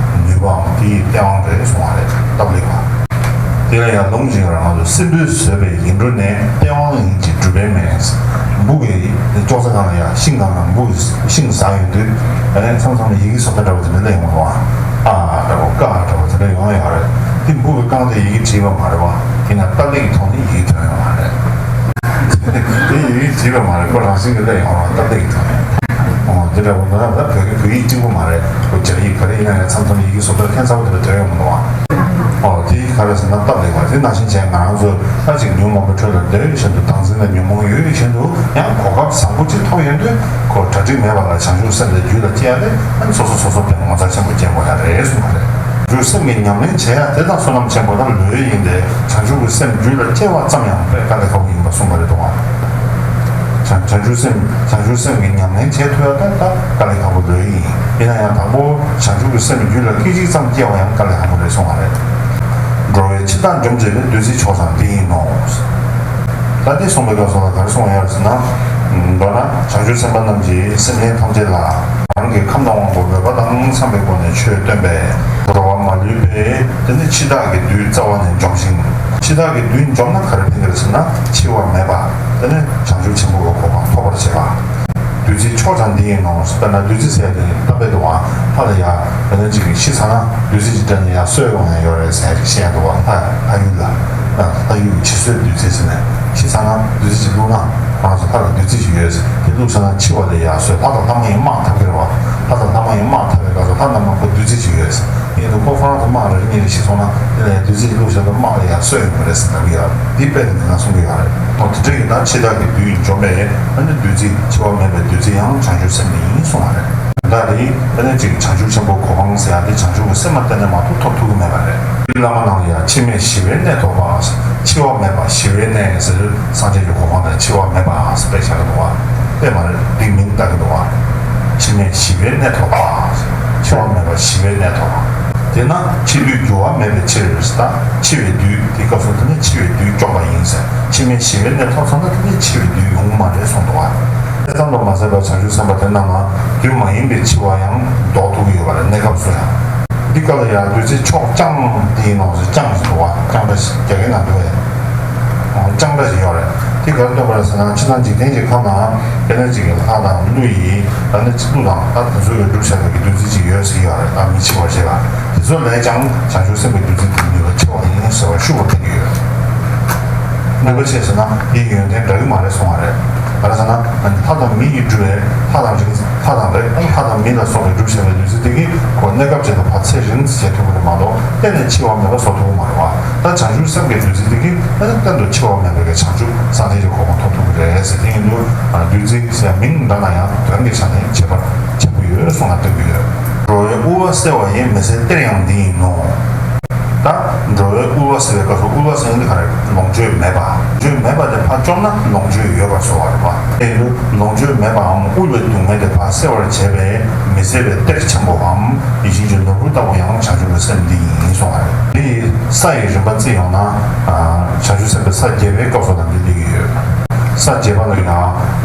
ནུས་པའམ་དེའི་སྟེས་དབང་རེད་གསུངས་པ་རེད། སྟབས་ལེགས་པ། དེ་ལ་ཡང་ལུང་ཅིག་ཡོད་རེད། ང་ཚོ་སྲིན་པོས་བཟོས་པའི་ཡིག་འབྲུ་ནི། སྟེས་དབང་ཡིན་གྱི་སྒྲུབ་པའི་མེ། འབུ་གི་ཅོག་ཙེ་སྒང་ལ་ཡ་ཤིང་སྒང་ལ་འབུ་གི་ཤིང་ཟག་ཡོང་དུས། ཨ་ནི་མཚམས་མཚམས་ལ་ཡི་གེ་བཟོ་ལྟ་འདྲ་བོ་དེ་འདྲ་སླེབས་ཡོང་བ། ཨ་འདྲ་བོ་ཀ་འདྲ་བོ་དེ་འདྲ་ཡོང་ཡོད་རེད། དེ་འབུ་གི་རྐང་རྗེས་ཡི་གེ་བྲིས་པ་མ་རེད་བ། དེ་ན་ཏ་ལི་གི་ཐོག་ནས་ཡི་གེ་ཐོན་ཡོང་བ་རེད། དེ་ཡི་གེ་བྲིས་པ་མ་རེད། ཁོ་རང་བཞིན་གྱིས་སླེབས་ཡོང་བ། ཏ་ལི་གི་ཐོག་ནས། ཨོ་དེ་འདྲ་བོ་ན་ད་བོད་ཀྱི་བོད་ཡིག་གཅིག་པུ་མ་རེད། ཁོ་སྦྱར་ཡིག་ག་རེ་ཡིན་ན་ཡང་མཚམས་མཚམས་ཡི་གེ་བཟོ་ལྟ་ཁྱད་མཚར་བོ་དེ་འདྲ་ཐོན་ཡོང་གི་འདུག་བ། ཨོ་དེ་ག་རེ་ཟེར་ན་སྟབས་ལེགས་པ། དེ་ནང་བཞིན་བྱས་ང་རང་ཚོ་ད་ཅིག་ཉོན་མོངས་པའི་ཁྲོད་ལ་བསྡད་བཞིན་དུ། བདག་འཛིན་དང་ཉོན་མོངས་ཡོད་བཞིན་དུ། ཡང་གོ་སྐབས་བཟང་པོ་ཅིག་ཐོབ་ཡོང་དུས། ཁོ་གྲ་སྒྲིག་མེད་པ་ལ་བྱང་ཆུབ་སེམས་དེ་རྒྱུད་ལ་སྐྱེ་ཡ་དེ། ཨ་ནི་སོ་སོ་སོ་སོ་དཔེ་ངོ་མཚར་ཆེན་པོ་སྐྱེ་དགོས་ཡ་རེད་གསུངས་པ་རེད། བྱང་ཆུབ་སེམས་ཀྱི་ཉམས་ལེན་བྱེད་ཡ་དེ་དང་བསོད་ནམས་ཆེན་པོ་དང་ལོས་ཡིན་ཏེ། བྱང་ཆུབ་ཀྱི་སེམས་རྒྱུད་ལ་སྐྱེ་བ་ཙམ་ཡང་དཔེ་དཀའ་ལས་ཁག་པོ་ཡིན་པ་གསུངས་པ་རེད་དོ། བྱང་བྱང་ཆུབ་སེམས་བྱང་ཆུབ་སེམས་ཀྱི་ཉམས་ལེན་བྱེད་ཐུབ་ཡ་དེ་ད་དཀའ་ལས་ཁག་པོ་ལོས་ཡིན། ཡིན་ན་ཡང་དང་པོ་བྱང་ཆུབ་ཀྱི་སེམས་རྒྱུད་ལ་སྐད་ཅིག་ཙམ་སྐྱེ་བ་ཡང་དཀའ་ལས་ཁག་པོ་རེད་གསུངས་པ་རེད། འགྲོ་བའི་འཆི་བདག་འཇོམས་བྱེད་པའི། བདུད་རྩི་མཆོག་ཀྱང་འདི་ཡིན་ནོ། ད་འདི་གསུངས་པའི་སྐབས་སུ་ལ་ག་རེ་གསུངས་ཡོད་ཟེར་ན། མདོར་ན་བྱང་ཆུབ་སེམས་དཔའ་རྣམས་ཀྱིས་སེམས་ཅན་ཐམས་ཅད་ལ་རང་གི་ཁམས་དང་དབང་པོ་མོས་པ་དང་འཚམ་པའི་སྒོ་ནས་ཆོས་སྟོན་པས། འགྲོ་བ་མ་ལུས་པའི་དེ་ནི་འཆི་བདག་གི་བདུད་རྩ་བ་ནས་འཇོམས་ཤིང་། འཆི་བདག་གི་བདུད་འཇོམས་ན་ག་རེ་ཕན་གྱི་རེད་ཟེར་ན། འཆི་བ་མེད་པ། དེ་ནི་བྱང་ཆུབ་ཆེན་པོ་གི་གོ་འཕང་ཐོབ་པར་བྱེད་པ། བདུད་རྩི་མཆོག་ཀྱང་འདི་ཡིན་ནོ། དཔེར་ན་བདུད་རྩི་ཟེར་ཡ་དེ་བཏབ་པའི་དུས་ལ་ལྷ་ལ་ཡ་དེ་འདྲ་ཅིག་གིས་ཤི་ཚར་ན་བདུད་རྩི་ཅིག་སྤྲད་ནས་ཡར་གསོལ་ཡོང་ཡ་ཡོད་རེད་ཟེར་ཡ་ཅིག་བཤད་ཡ་འདུག་བ། ལྷ་ལྷ་ཡུལ་ལ། ལྷ་ཡུལ་གྱི་ཕྱི་གསོལ་བདུད་རྩི་ཟེར་ནས། ཤི་ཚར་ན་བདུད་རྩི་ཅིག་བླུགས་ན། ཁོ་རང་ཚོ་ལྷ་ལ་བདུད་རྩི་ཅིག་ཡོད་ཟེར། དེ་བླུགས་ཚར་ན་འཆི་བ་ལས་ཡར་གསོལ། ལྷ་དང་ལྷ་མ་ཡིན་དམག་འཐབ་ཀྱི་རེད་བ། ལྷ་དང་ལྷ་མ་ཡིན་དམག་འཐབ་པའི་སྐབས་སུ་ལྷ་རྣམས་ལ་ཁོ་བདུད་རྩི་ཅིག་ཡོད་ཟེར། ཡིན་དུས་ཁོ་ཁོ་རང་ཚོ་དམག་རེ་རེ་གཉིས་རེ་ཤི་སོང་ན། དེ་ལས་བདུད་རྩི་བླུགས་བཞག་ན་དམག་ལ་ཡར་གསོལ་ཡོང་གི་རེད་ཟེར་ལབ་ཀྱི་ཡོད། འདི་དཔེ་ནི་ནང་གསུང་གི་ཡོད་རེད། འོ་དེ་འདྲ་ཡིན་ན་འཆི་བདག་གི་བདུད་འཇོམས་པས། ཨ་ནི་བདུད་རྩི་འཆི་བ་མེད་པའི་བདུད་རྩི་ཡང་བྱང་ཆུབ་སེམས་ནི་ཡིན་གསུངས་པ་རེད། ད་རེས་ཨ་ནི་ཅིག་བྱང་ཆུབ་ཆེན་པོ་གོ་འཕང་ཟེར་ཡ་དེ་བྱང་ཆུབ་ཀྱི་སེམས་མ་བསྟེན་ན་མ་གཏོགས་ཐོབ་ཐུབ་ཀྱི་མེད་པ་རེད། བླ་མ་རྣམས་ལ་ཡང་འཆི་མེད་ཞི་བའི་གནས་ཐོབ་པ། འཆི་བ་མེད་པ་ཞི་བའི་གནས་ཟེར། སངས་རྒྱས་ཀྱི་གོ་འཕང་དེ་འཆི་བ་མེད་པ་ཟེར་དཔེ་བཞག་གི་འདུག་བ། དཔེ་མ་རེད། འདི་མིང་བཏགས་ཀྱི་འདུག་བ། འཆི་མེད་ཞི་བའི་གནས་ཐོབ་པ། འཆི་བ་མེད་པ་ཞི་བའི་གནས་ཐོབ་པ། དེས་ན་འཆི་བདུད་འགྱུར་བ་མེད་པའི་ཕྱིར། ད་འཆི་བའི་བདུད་དེ་སྐབས་སུ་དེ་ནི་འཆི་བའི་བདུད་བཅོམ་པ་ཡིན་ཟེར། འཆི་མེད་ཞི་བའི་གནས་ཐོབ་ཚར་ན་དེ་ནི་འཆི་བའི་བདུད་ཡོང་གི་མ་རེད་གསུངས་འདུག་བ། དེ་ཙམ་དུ་མ་ཟད་པར་བྱང་ཆུབ་སེམས་དཔའ་དེ་རྣམས་ལ་བདུད་མ་ཡིན་པའི་འཆི་བ་ཡང་ལྡོག་ཐུབ་ཀྱི་ཡོད་པ་རེད། གནས་སྐབས་སུ་ཡང་། འདི་སྐབས་ལ་ཡང་བདུད་རྩི་མཆོག་ཀྱང་འདི་ཡིན་ནོ་ཟེར། ཀྱང་ཟེར་འདུག་བ། ཀྱང་སྒྲ་ཞིག་རྒྱ་སྐད་ནང་འདུག་བས། ཀྱང་སྒྲ་ཞིག་ཡོད་རེད། དེ་ག་རེ་སྟོན་པ་རེད་ཟེར་ན། ཕྱི་ནང་འཇིག་རྟེན་གྱི་ཁམས་ན་དཔེར་ན་ཅིག་གི་ལྷ་དང་ཀླུ་ཡི། ད་ནི་ཀླུ་དང་ད་དེ་ཚོ་ཡི་སྒྲུབ་བྱ་བའི་བདུད་རྩི་ཅིག་ཡོད་ཟེར་གྱི་ཡོད་རེད། ད་མི་འཆི་བར་བྱེད་པ། དེ་ཚོ་ལས་ཀྱང་བྱང་ཆུབ་སེམས་ཀྱི་བདུད་རྩི་དེ་ནུས་པ་ཆེ་བ་ཡིན་ཟེར་བ་ཤུགས་པ་ཕན་གྱི་ཡོད། ནུས་པ་ཆེ་ཟེར་ན་དེའི་ཡོན་ཏན་འདྲ་གི་མ་རེད་གསུང་བ་རེད། ག་རེ་ཟེར་ན། ལྷ་དང་མི་ཡིས་སྒྲུབ་པའི་ལྷ་དང་རིགས་ལྷ་དང་རིགས་ལྷ་དང་མི་ལ་སོགས་པའི་སྒྲུབ་བྱ་བའི་བདུད་རྩི་དེ་གིས་ཁོ་གནས་སྐབས་ཅིག་ལ་ཕར་ཚེ་རིང་ཙམ་བྱེད་ཐུབ་ཀྱི་རེད་མ་གཏོགས་གཏན་ནས་འཆི་བ་མེད་པ་བཟོ་ཐུབ་ཀྱི་མ་རེད་བ། ད་བྱང་ཆུབ་སེམས་ཀྱི་བདུད་རྩི་དེ་གིས་ཨ་ནི་གཏན་དུ་འཆི་བ་མེད་པའི་བྱང་ཆུབ་སངས་རྒྱས་ཀྱི་གོ་འཕང་ཐོབ་ཐུབ་ཀྱི་རེད་ཟེར། དེ་ཡིན་དུས་བདུད་རྩི་ཟེར་མིང་འདྲ་ན་ཡང་དོན་གྱི་ཆ་ནས་ཁྱད་པར་ཆེན་པོ་ཡོད་གསུངས་ལ་སྟོན་གྱི་ཡོད། འགྲོ་བའི་དབུལ་བ་སེལ་བ་ཡི། མི་ཚེའི་གཏེར་ཡང་འདི་ཡིན་ནོ། ད་འགྲོ་བའི་དབུལ་བ་སེལ་བའི་སྐབས་སུ། དབུལ་བ་ཟེར་ཡ་འདི་ག་རེ། ལོངས་སྤྱོད་མེད་པ། ལོངས་སྤྱོད་མེད་པ་དེ་ཕར་བཅོམ་ན་ལོངས་སྤྱོད་ཡོད་པར་བཟོ་བ་རེད་པ། དེ་ཡིན་དུས་ལོངས་སྤྱོད་མེད་པའམ་དབུལ་བའི་སྡུག་བསྔལ་དེ་ཕར་སེལ་བར་བྱེད་པའི་མི་ཚེ་བའི་གཏེར་ཆེན་པོའམ་ཡིད་བཞིན་གྱི་ནོར་བུ་ལྟ་བུ་ཡང་བྱང་ཆུབ་ཀྱི་སེམས་འདི་ཡིན་གསུངས་པ་རེད། འདི་ཡི་ས་ཡི་རིམ་པ་བརྩིས་ཡོང་ན། བྱང་ཆུབ་སེམས་དཔའི་ས་བརྒྱད་པའི་སྐབས་སུ་ལ་འདི་སླེབས་ཀྱི་ཡོད། ས་བརྒྱད་པ་ལ་ཡང་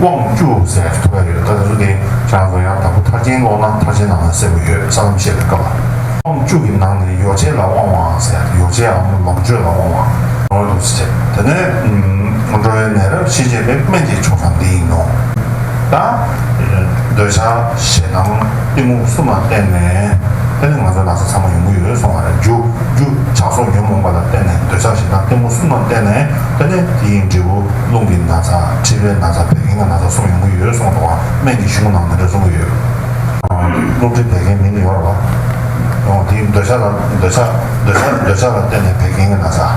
དབང་བཅུ་ཟེར་ཐུག་པ་ཡོད། ད་དེ་ཚོ་དེ་ཁྱེད་རང་ཚོ་ཡང་དྭགས་པོ་མཐར་ཕྱིན་ཀློག་ན་མཐར་ཕྱིན་ནང་ན་གསལ་པོ་ཡོད། ས་ལམ་བཤད་པའི་སྐབས་ལ། དབང་བཅུ་གི་ནང་ནས་ཡོ་བྱད་ལ་དབང་བའམ་ཟེར། ཡོ་བྱད་འམ་ལོངས་སྤྱོད་ལ་དབང་བ། འོ་འདུག་ཟེར། དེ་ནས་འགྲོ་བའི་ནད་རབ་ཞི་བྱེད་པའི་སྨན་གྱི་མཆོག་ཀྱང་འདི་ཡིན་ནོ། ད་འདོད་ཆགས་ཞེ་སྡང་གཏི་མུག་གསུམ་ལ་བརྟེན་ནས། དེ་ནས་ང་ཚོ་ན་ཚ་ཚང་མ་ཡོང་གི་ཡོད་གསུང་བ་རེད། རྒྱུ་རྒྱུ་ཆགས་སོགས་ཉོན་མོངས་པ་ལ་བརྟེན་ནས། འདོད་ཆགས་ཞེ་སྡང་གཏི་མུག་གསུམ་ལ་བརྟེན་ནས། དེ་ནས་དེ་ཡི་འབྲས་བུ་རླུང་གི་ན་ཚ། མཁྲིས་པའི་ན་ཚ། བད་ཀན་གྱི་ན་ཚ་སོགས་ཡོང་གི་ཡོད་གསུངས་འདུག་བ། སྨན་གྱི་གཞུང་ནང་འདི་འདྲ་གསུང་གི་ཡོད། རླུང་མཁྲིས་བད་ཀན་མིན་ཡོད་རེད་བ། འོ་དེ་འདོད་ཆགས་ལ་འདོད་ཆགས་འདོད་ཆགས་འདོད་ཆགས་ལ་བརྟེན་ནས་བད་ཀན་གྱི་ན་ཚ།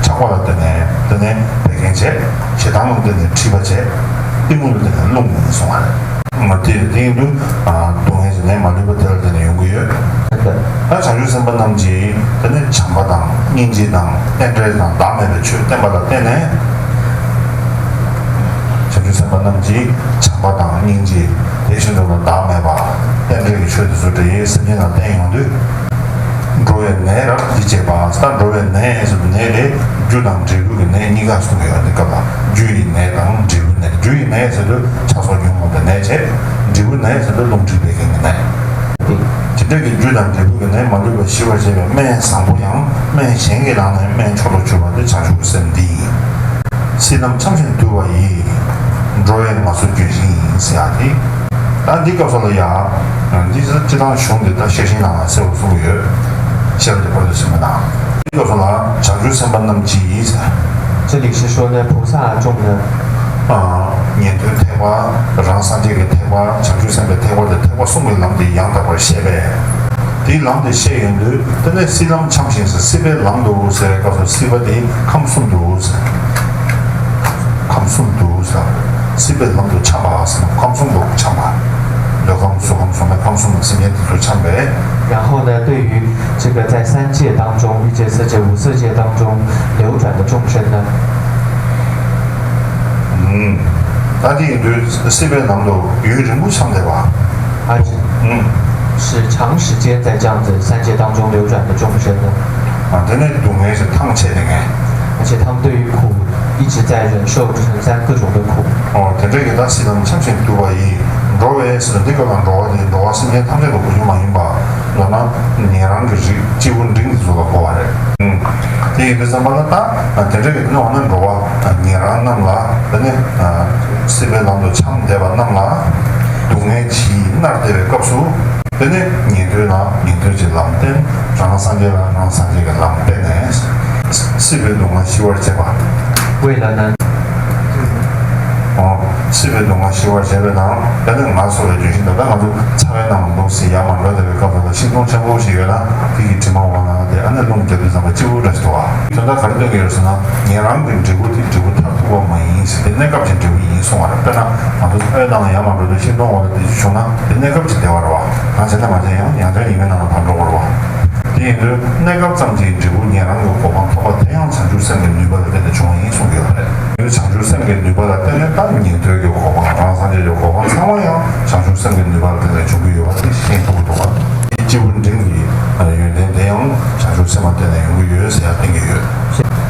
ཆགས་པ་ལ་བརྟེན་ནས་དེ་ནས་བད་ཀན་བྱས། ཞེ་སྡང་ལ་བརྟེན་ནས་མཁྲིས་པ་བྱས། གཏི་མུག་ལ་བརྟེན་ནས་རླུང་ཡིན་གསུང་བ་རེད། ང་དེ་དེ་ཡིན་དུས་སྡུག་བསྔལ་གྱི་ནད་མ་ལུས་པ་དེ་ལ་བརྟེན་ནས་ཡོང་གི་ཡོད། ད་བྱང་ཆུབ་སེམས་དཔའ་རྣམས་ཀྱིས་དེ་ནས་བྱམས་པ་དང་སྙིང་རྗེ་དང་རྟེན་འབྲེལ་དང་བདག་མེད་པའི་ཆོས་བསྟན་པ་ལ་བརྟེན་ནས། སེམས་དཔའ་རྣམས་ཀྱིས་བྱམས་པ་དང་སྙིང་རྗེ། དེ་བཞིན་དུ་བདག་མེད་པ། རྟེན་འབྲེལ་གྱི་ཆོས་དེ་ཚོ་འདྲ་ཡི་སེམས་ཅན་ལ་བསྟན་ཡོང་དུས། འགྲོ་བའི་ནད་རབ་ཀྱིས་བཅས་པ། ད་འགྲོ་བའི་ནད་ཟེར་དུས་ནད་དེ་རྒྱུ་དང་འབྲས་བུ་གི་ནད་གཉིས་ཀ་གསུངས་ཡོད་འདི་སྐབས་ལ། རྒྱུ་ཡི་ནད་དང་འབྲས་བུ་ནད། རྒྱུ་ཡི་ནད་ཟེར་དུས་ཆགས་སོགས་ཉོན་མོངས་པའི་ནད་བྱས། འབྲས་བུ་ནད་ཟེར་དུས་རླུང་མཁྲིས་བད་ཀན་གྱི་ནད། དེ་འདྲ་གི་རྒྱུ་དང་འབྲས་བུ་གི་ནད་མ་ལུས་པ་ཞི་བར་བྱེད་པའི་སྨན་བཟང་པོ་ཡང་སྨན་གཞན་གྱིས་བླངས་ནས་སྨན་མཆོག་ཏུ་གྱུར་པ་དེ་བྱང་ཆུབ་ཀྱི་སེམས་འདི་ཡིན། སྲིད་ལམ་འཁྱམས་ཤིང་དུབ་པ་ཡིས། འགྲོ་བའི་ངལ་གསོ་ལྗོན་ཤིང་ཡིན་ཟེར་ཡག་དེ། ད་འདི་སྐབས་སུ་ལ་ཡ། འདི་སྤྱི་བཏང་གཞུང་འདི་ད་ཤེར་ཕྱིན་ནང་ལ་གསལ་པོ་གསུངས་ཡོད། ཤེར་ཕྱིན་བར་དུ་ཟིན་པ་དང་། འདི་སྐབས་སུ་ལ་བྱང་ཆུབ་སེམས་དཔའ་རྣམས་ཀྱིས། 这里是说呢，菩萨众呢， ཉན་ཐོས་ཐེག་པ། རང་སངས་རྒྱས་ཀྱི་ཐེག་པ། བྱང་ཆུབ་སེམས་དཔའི་ཐེག་པ་དེ་ཐེག་པ་གསུམ་གྱི་ལམ་དེ་ཡང་དག་པར་བཤད་པས། དེའི་ལམ་དེ་བཤད་ཡོང་དུས་དེ་ནས་སྲིད་ལམ་འཁྱམས་ཤིང་ཟེར། སྲིད་པའི་ལམ་དུ་ཟེར་བའི་སྐབས་སུ་སྲིད་པ་དེ་ཁམས་གསུམ་དུ་ཟེར། ཁམས་གསུམ་དུ་ཟེར། སྲིད་པའི་ལམ་དུ་འཁྱམས་པ་ཟེར་ན་ཁམས་གསུམ་དུ་འཁྱམས་པ། འདོད་ཁམས་གཟུགས་ཁམས་སོགས་པའི་ཁམས་གསུམ་ལ་སེམས་ཅན་དེ་ཚོ་འཁྱམས་པས། 然后呢，对于这个在三界当中，欲界、色界、无色界当中流转的众生呢， ད་དེ་ཡིན་དུས་སྲིད་པའི་ནང་དུ་ཡུན་རིང་པོ་འཁྱམས་བསྡད་པ། 而且 ཨུམ། 是长时间在这样子三界当中流转的众生呢， དེ་ནས་སྡུག་བསྔལ་ཞིག་ཐང་ཆད་བསྡད་མཁན། 而且他们对于苦一直在忍受，就是三各种的苦。 ཨོ་དེ་འདྲ་གི་ད་སྲིད་ལམ་འཁྱམས་ཤིང་དུབ་པ་ཡིས། འགྲོ་བའི་ཟེར་འདི་སྐབས་ལ་འགྲོ་བ་དེ་འགྲོ་བ་སེམས་ཅན་ཐམས་ཅད་ལ་གོ་རྒྱུ་མ་ཡིན་པ། མདོར་ན་ཉན་རང་གི་རིགས་སྐྱེས་བུ་འབྲིང་དེ་ཚོ་ལ་གོ་བ་རེད། ཨུམ། དེ་ཡིན་དུས་ཙམ་པ་ལ་ད་དེ་འདྲ་གི་དེ་ནས་འོ་ན་འགྲོ་བ་ཉན་རང་རྣམས་ལ་དེ་ནས་སྲིད་པའི་ལམ་དུ་འཁྱམས་བསྡད་པ་རྣམས་ལ་སྡུག་བསྔལ་གྱིས་མནར་བསྡད་པའི་སྐབས་སུ། དེ་ནས་ཉན་ཐོས་ལ་ཉན་ཐོས་ཀྱི་ལམ་བསྟན། རང་སངས་རྒྱས་ལ་རང་སངས་རྒྱས་ཀྱི་ལམ་བསྟན་ནས་སྲིད་པའི་སྡུག་བསྔལ་ཞི་བར་བྱེད་པ། 为了呢， ཨོ། སྲིད་པའི་སྡུག་བསྔལ་ཞི་བར་བྱེད་པའི་དང་། དེ་ནས་ངལ་གསོ་བའི་ལྗོན་ཤིང་དང་། ད་ང་ཚོ་ཚ་བའི་ནང་ལ་འདུག་སེ་ཡར་མར་འགྲོ་བསྡད་པའི་སྐབས་སུ་ལ་ཤིང་སྡོང་ཆེན་པོ་ཞིག་ཡོད་ན་དེ་གི་དྲི་མ་འོ་ན་དེ་ཨ་ནི་རླུང་རྒྱག་དུས་ཙམ་པ་སྐྱིད་པོ་འདྲ་ཞིག་འདུག་བ། དོན་དག་ག་རེ་སྟོན་གྱི་ཡོད་ཟེར་ན། ཉན་རང་གི་འབྲས་བུ་དེ་འབྲས་བུ་མཐར་ཐུག་པ་མ་ཡིན་ཟེར། དེ་གནས་སྐབས་ཀྱི་འབྲས་བུ་ཡིན་གསུང་བ་རེད། དཔེར་ན་ང་ཚོ་ཚ་བའི་ནང་ལ་ཡར་མར་འགྲོ་དུས་ཤིང་སྡོང་འོ་ན་དེ་བྱུང་ན་དེ་གནས་སྐབས་ཀྱི་བདེ་བ་རེད་བ། ཡང་བྱས་ན་མ་བྱས་ན་ཡང་ཡང་བསྐྱར་ཉི་མའི་ནང་ལ་ཕར་འགྲོ་དགོས་རེད་བ། དེ་ཡིན་དུས་གནས་སྐབས་ཙམ་གྱི་འབྲས་བུ་ཉན་རང་གི་གོ་འཕང་ཐོབ་པ་དེ་ཡང་བྱང་ཆུབ་སེམས་ཀྱི་ནུས་པ་ལ་བརྟེན་ནས་བྱུང་བ་ཡིན་གསུང་གི་ཡོད་པ་རེད། བྱང་ཆུབ་སེམས་ཀྱི་ནུས་པ་ལ་བརྟེན་ནས་ད་ཉན་ཐོས་ཀྱི་གོ་འཕང་། རང་སངས་རྒྱས་ཀྱི་གོ་འཕང་ཚང་མ་ཡང་བྱང་ཆུབ་སེམས་ཀྱི་ནུས་པ་ལ་བརྟེན་ནས་འབྱུང་གི་ཡོད་པ་དེ་ཤེས་ཐུབ་ཀྱི་འདུག་བ། སྐྱེས་བུ་འབྲིང་གི་ཡོན་ཏན་དེ་ཡང་བྱང་ཆུབ་སེམས་ལ་བརྟེན་ནས་ཡོང་གི་ཡོད་ཟེར་ཡ་བསྟན་གྱི་ཡོད།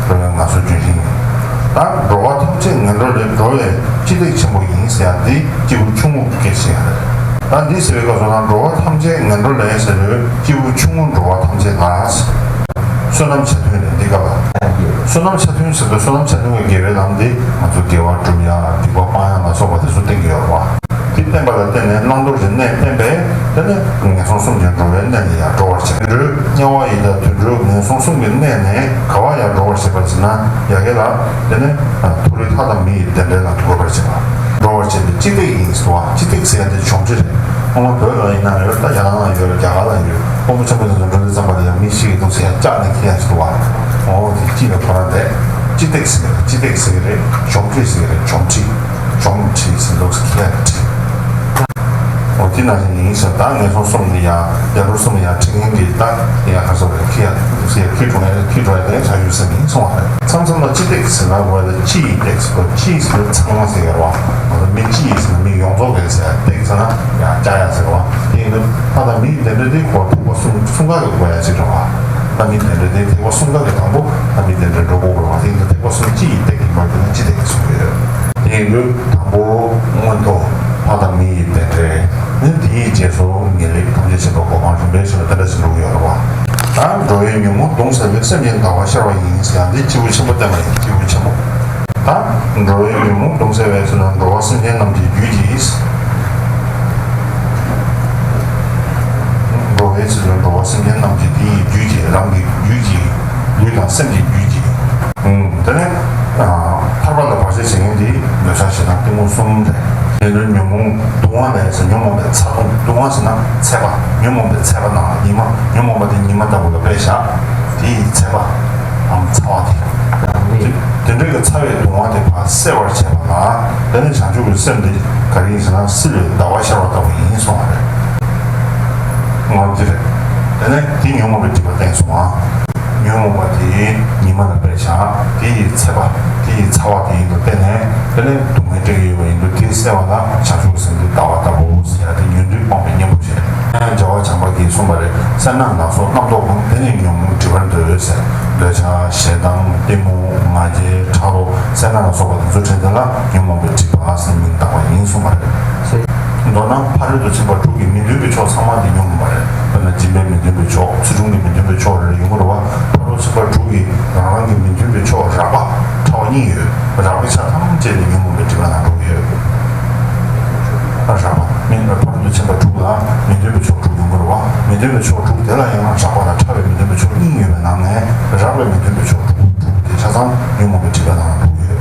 འགྲོ་བའི་ངལ་གསོ་ལྗོན་ཤིང་ཡིན། ད་འགྲོ་བ་ཐམས་ཅད་ངན་འགྲོ་ལས་སྒྲོལ་བའི་སྤྱི་སྟེགས་ཆེན་པོ་ཡིན་ཟེར་ཡ་འདི་སྐྱེས་བུ་ཆུང་ངུ་སྐད་ཆ་ཡང་རེད། ད་འདི་ཟེར་བའི་སྐབས་སུ་ན་འགྲོ་བ་ཐམས་ཅད་ངན་འགྲོ་ལས་ཟེར་བའི་སྐྱེས་བུ་ཆུང་ངུ་འགྲོ་བ་ཐམས་ཅད་ལ། བསོད་ནམས་ཆ་མཐུན་རེད་འདི་སྐབས་ལ། བསོད་ནམས་ཆ་མཐུན་ཟེར་དུས་བསོད་ནམས་ཆ་མཐུན་གྱི་དགེ་བའི་ལམ་འདི་ང་ཚོ་དགེ་བ་སྒྲུབ་ཡ། སྡིག་པ་སྤང་ཡ་ལ་སོགས་པ་དེ་ཚོ་བསྟན་གྱི་ཡོད་རེད་བ། དེ་བསྟན་པ་ལ་བརྟེན་ནས་བླང་དོར་གྱི་གནས་བསྟན་པས་དེ་ནས་ངན་སོང་གསུམ་གྱི་འགྲོ་བའི་གནས་ལ་ཡང་སྒྲོལ་བར་བྱེད། དུད་འགྲོའི་དམྱལ་བ་ཡི་དྭགས་དུད་འགྲོའི་ངན་སོང་གསུམ་གྱི་གནས་ནས་ག་བར་ཡང་སྒྲོལ་བར་བྱེད་པ་ཟེར་ན། ཡ་གི་ལ་དེ་ནས་མཐོ་རིས་ལྷ་དང་མི་ཡི་བདེ་འབྲས་ལ་འགོད་པར་བྱེད་པ། སྒྲོལ་བར་བྱེད་པའི་སྤྱི་སྟེགས་ཡིན་ཟེར་བ། སྤྱི་སྟེགས་ཟེར་ཡ་དེ་གྱོང་ཁྲི་རེད། ཁོང་ལ་བོད་ལ་ཡིན་ན་ཡོད། ད་རྒྱ་ནག་ལ་ཡོད། རྒྱ་གར་ལ་ཡོད། དཔོན་པོ་ཆེན་པོ་དེ་ཚོ་འགྲོ་དུས་ཙམ་པ་ལ་ཡང་མི་ཤི་གི་འདུག་ཟེར་ཡ་བཅག་ནས་ཁྱེར་ཡ་ཞིག་འདུག་བ། འོ་དེ་སྤྱི་ལ་ཁོ་རང་རེད། སྤྱི་སྟེགས་ཟེར་གི་རེད། སྤྱི་སྟེགས་ཟེར་གི་རེད། གྱོང་ཁྲི་ཟེར་གི་རེད། གྱོང་ཁྲི། གྱོང་ཁྲི་ཟེར་འདུག་ཟེར་ཁྱེར་ཡ་ཁྲི། འོ་དེ་ནང་བཞིན་ཡིན་ཟེར། ད་ངན་སོང་གསུམ་ནི་ཡང་ཡར་འགྲོ་གསུམ་ཡང་ཁྲི་ངན་གྱི་ད་ཡང་ཁ་སོགས་རེད། ཁྱེར་ཡ་ཟེར་ཡ་ཁྱི་གྲོང་ཡ་ཁྱི་གྲོང་ཡ་དེ་བྱང་ཆུབ་སེམས་ཡིན་གསུང་བ་རེད། མཚམས་མཚམས་ལ་སྤྱི་སྟེགས་ཟེར་ན་འོ་ལ་སྤྱི་ཡི་སྟེགས་ཟེར་གོ། སྤྱི་ཟེར་ཚང་མ་ཟེར་གི་རེད་བ། འོ་ལ་མི་སྤྱི་ཡི་ཟེར་ན་མི་ཡོངས་རྫོགས་རེད་ཟེར་ཡ། སྟེགས་ཟེར་ན་ཡང་བཅག་ཡ་ཟེར་བ། དེ་ཡིན་དུས་ལྷ་དང་མིའི་བདེ་འབྲས་དེ་ཁོ་ཐེག་པ་གསུམ་གསུམ་ཀ་གི་དགོས་ཡ་ཅིག་རེད་བ། ལྷ་མིའི་བདེ་འབྲས་དེ་ཐེག་པ་གསུམ་ཀ་གི་དང་པོ་ལྷ་མིའི་བདེ་འབྲས་འགྲོ་དགོས་རེད་བ། དེ་ཡིན་དུས་ཐེག་པ་གསུམ་སྤྱི་ཡི་སྟེགས་ཀྱི་བར་དུ་ནི་སྤྱི་སྟེགས་ཀྱི་གསུང་གི་ཡོད། དེ་ཡིན་དུས་དང་པོ་སྔོན་དུ་ལྷ་དང་མི་ཡི་བདེ་འབྲས་ནི། དེའི་རྗེས་སུ་ངེས་ལེགས་ཐམས་ཅད་མཁྱེན་པའི་གོ་འཕང་རིམ་པས་བྱོན་པ་དེ་འདྲ་ཞིག་འགྲོ་གི་ཡོད་རེད་བ། ད་འགྲོ་བའི་ཉོན་མོངས་གདུང་སེལ་བའི། སེམས་ཅན་དག་པ་ཤར་བ་ཡིན་ཟེར་ཡང་འདི་སྐྱེས་བུ་ཆེན་པོ་བསྟན་པ་ཡིན། སྐྱེས་བུ་ཆེན་པོ། ད་འགྲོ་བའི་ཉོན་མོངས་གདུང་སེལ་བའི་ཚུལ་ལ་འགྲོ་བ་སེམས་ཅན་རྣམས་ཀྱི་རྒྱུད་ཀྱི། འགྲོ་བའི་ཚུལ་ལ་འགྲོ་བ་སེམས་ཅན་རྣམས་ཀྱི་དེ་ཡི་རྒྱུད་ཀྱི། རང་གི་རྒྱུད་ཀྱི་ལུས་དང་སེམས་ཀྱི་རྒྱུད་ཀྱི། དེ་ནས་ཐར་པ་ལ་བར་ཆད་བྱེད་མཁན་དེ་འདོད་ཆགས་ཞེ་སྡང་གཏི་མུག་གསུམ་རེད། དེ་ནས་ཉོན་མོངས་གདུང་བ་ལས་ཟེར། ཉོན་མོངས་པའི་ཚ་གདུང་། གདུང་བ་ཟེར་ན་ཚད་པ། ཉོན་མོངས་པའི་ཚད་པ་ནང་ལ་ཉི་མ། ཉོན་མོངས་པ་དེ་ཉི་མ་ལྟ་བུ་ལ་དཔེ་བཞག་དེ་ཡི་ཚད་པ་འམ་ཚ་བ་དེ། དེ་འདྲ་གི་ཚ་བའི་གདུང་བ་དེ་ཕར་སེལ་བར་བྱེད་པ་ལ། དེ་ནི་བྱང་ཆུབ་ཀྱི་སེམས་དེ་ག་རེ་ཡིན་ཟེར་ན་བསིལ་བའི་ཟླ་བ་ཤར་བ་ལྟ་བུ་ཡིན་གསུང་བ་རེད། འོ་དེ་རེད། དེ་ནས་དེ་ཉོན་མོངས་པའི་སྒྲིབ་པ་བསྟན་སོང་ཨ། ཉོན་མོངས་པ་དེ་ཉི་མ་ལ་འབད་བཞག་དེ་ཡི་ཚད་པ། དེ་ཡི་ཚ་བ་དེ་ཡིན་དུ་བརྟེན་ནས། དེ་ནས་སྡུག་བསྔལ་སྤྲད་ཀྱི་ཡོད་པ་ཡིན་དུ། དེ་བསལ་བ་ལ་བྱང་ཆུབ་སེམས་དེ་ཟླ་བ་ལྟ་བུ་ཟེར་ཡ་དེ་ཉོན་སྒྲིབ་སྤངས་པའི་གཉེན་པོ་ཞེས། རྒྱལ་བ་བྱམས་པ་གིས་གསུངས་པ་རེད། སེར་སྣ་ལ་སོགས་རྣམ་རྟོག་ཀུན། དེ་ནི་ཉོན་མོངས་སྒྲིབ་པར་འདོད་ཟེར། འདོད་ཆགས་ཞེ་སྡང་གཏི་མུག་ང་རྒྱལ་ཕྲག་དོག་སེར་སྣ་ལ་སོགས་པ་དེ་ཚོ་དྲན་དེ་ལ་ཉོན་མོངས་པའི་སྒྲིབ་པ་ཟེར་མིང་བཏགས་པ་ཡིན་གསུངས་པ་རེད། མདོར་ན་ཕ་རོལ་ཏུ་ཕྱིན་པ་དྲུག་གི་མི་མཐུན་པའི་ཕྱོགས་ཚང་མ་དེ་ཉོན་མོངས་པ་རེད། དཔེར་ན་སྦྱིན་པའི་མི་མཐུན་པའི་ཕྱོགས། ཚུལ་ཁྲིམས་ཀྱི་མི་མཐུན་པའི་ཕྱོགས་རེ་རེ་ཡོང་གི་རེད་བ། ཕ་རོལ་ཕྱིན་པ་དྲུག་གི་རང་རང་གི་མི་མཐུན་པའི་ཕྱོགས་རགས་པ་ཕྲ་བ་གཉིས་ཡོད། རགས་པའི་ཆ་ཐམས་ཅད་ནི་ཉོན་མོངས་པའི་སྒྲིབ་པ་ནང་འགྲོ་གི་ཡོད། རགས་པ་མི་ཕ་རོལ་ཏུ་ཕྱིན་པ་དྲུག་ལ་མི་མཐུན་པའི་ཕྱོགས་དྲུག་ཡོང་གི་རེད་བ། མི་མཐུན་པའི་ཕྱོགས་དྲུག་དེ་ལ་ཡང་རགས་པ་དང་ཕྲ་བའི་མི་མཐུན་པའི་ཕྱོགས་གཉིས་ཡོད་པའི་ནང་ནས། རགས་པའི་མི་མཐུན་པའི་ཕྱོགས་དྲུག་དྲུག་དེ་ཆ་ཚང་ཉོན་མོངས་པའི་སྒྲིབ་པ་ནང་འགྲོ་གི་ཡོད།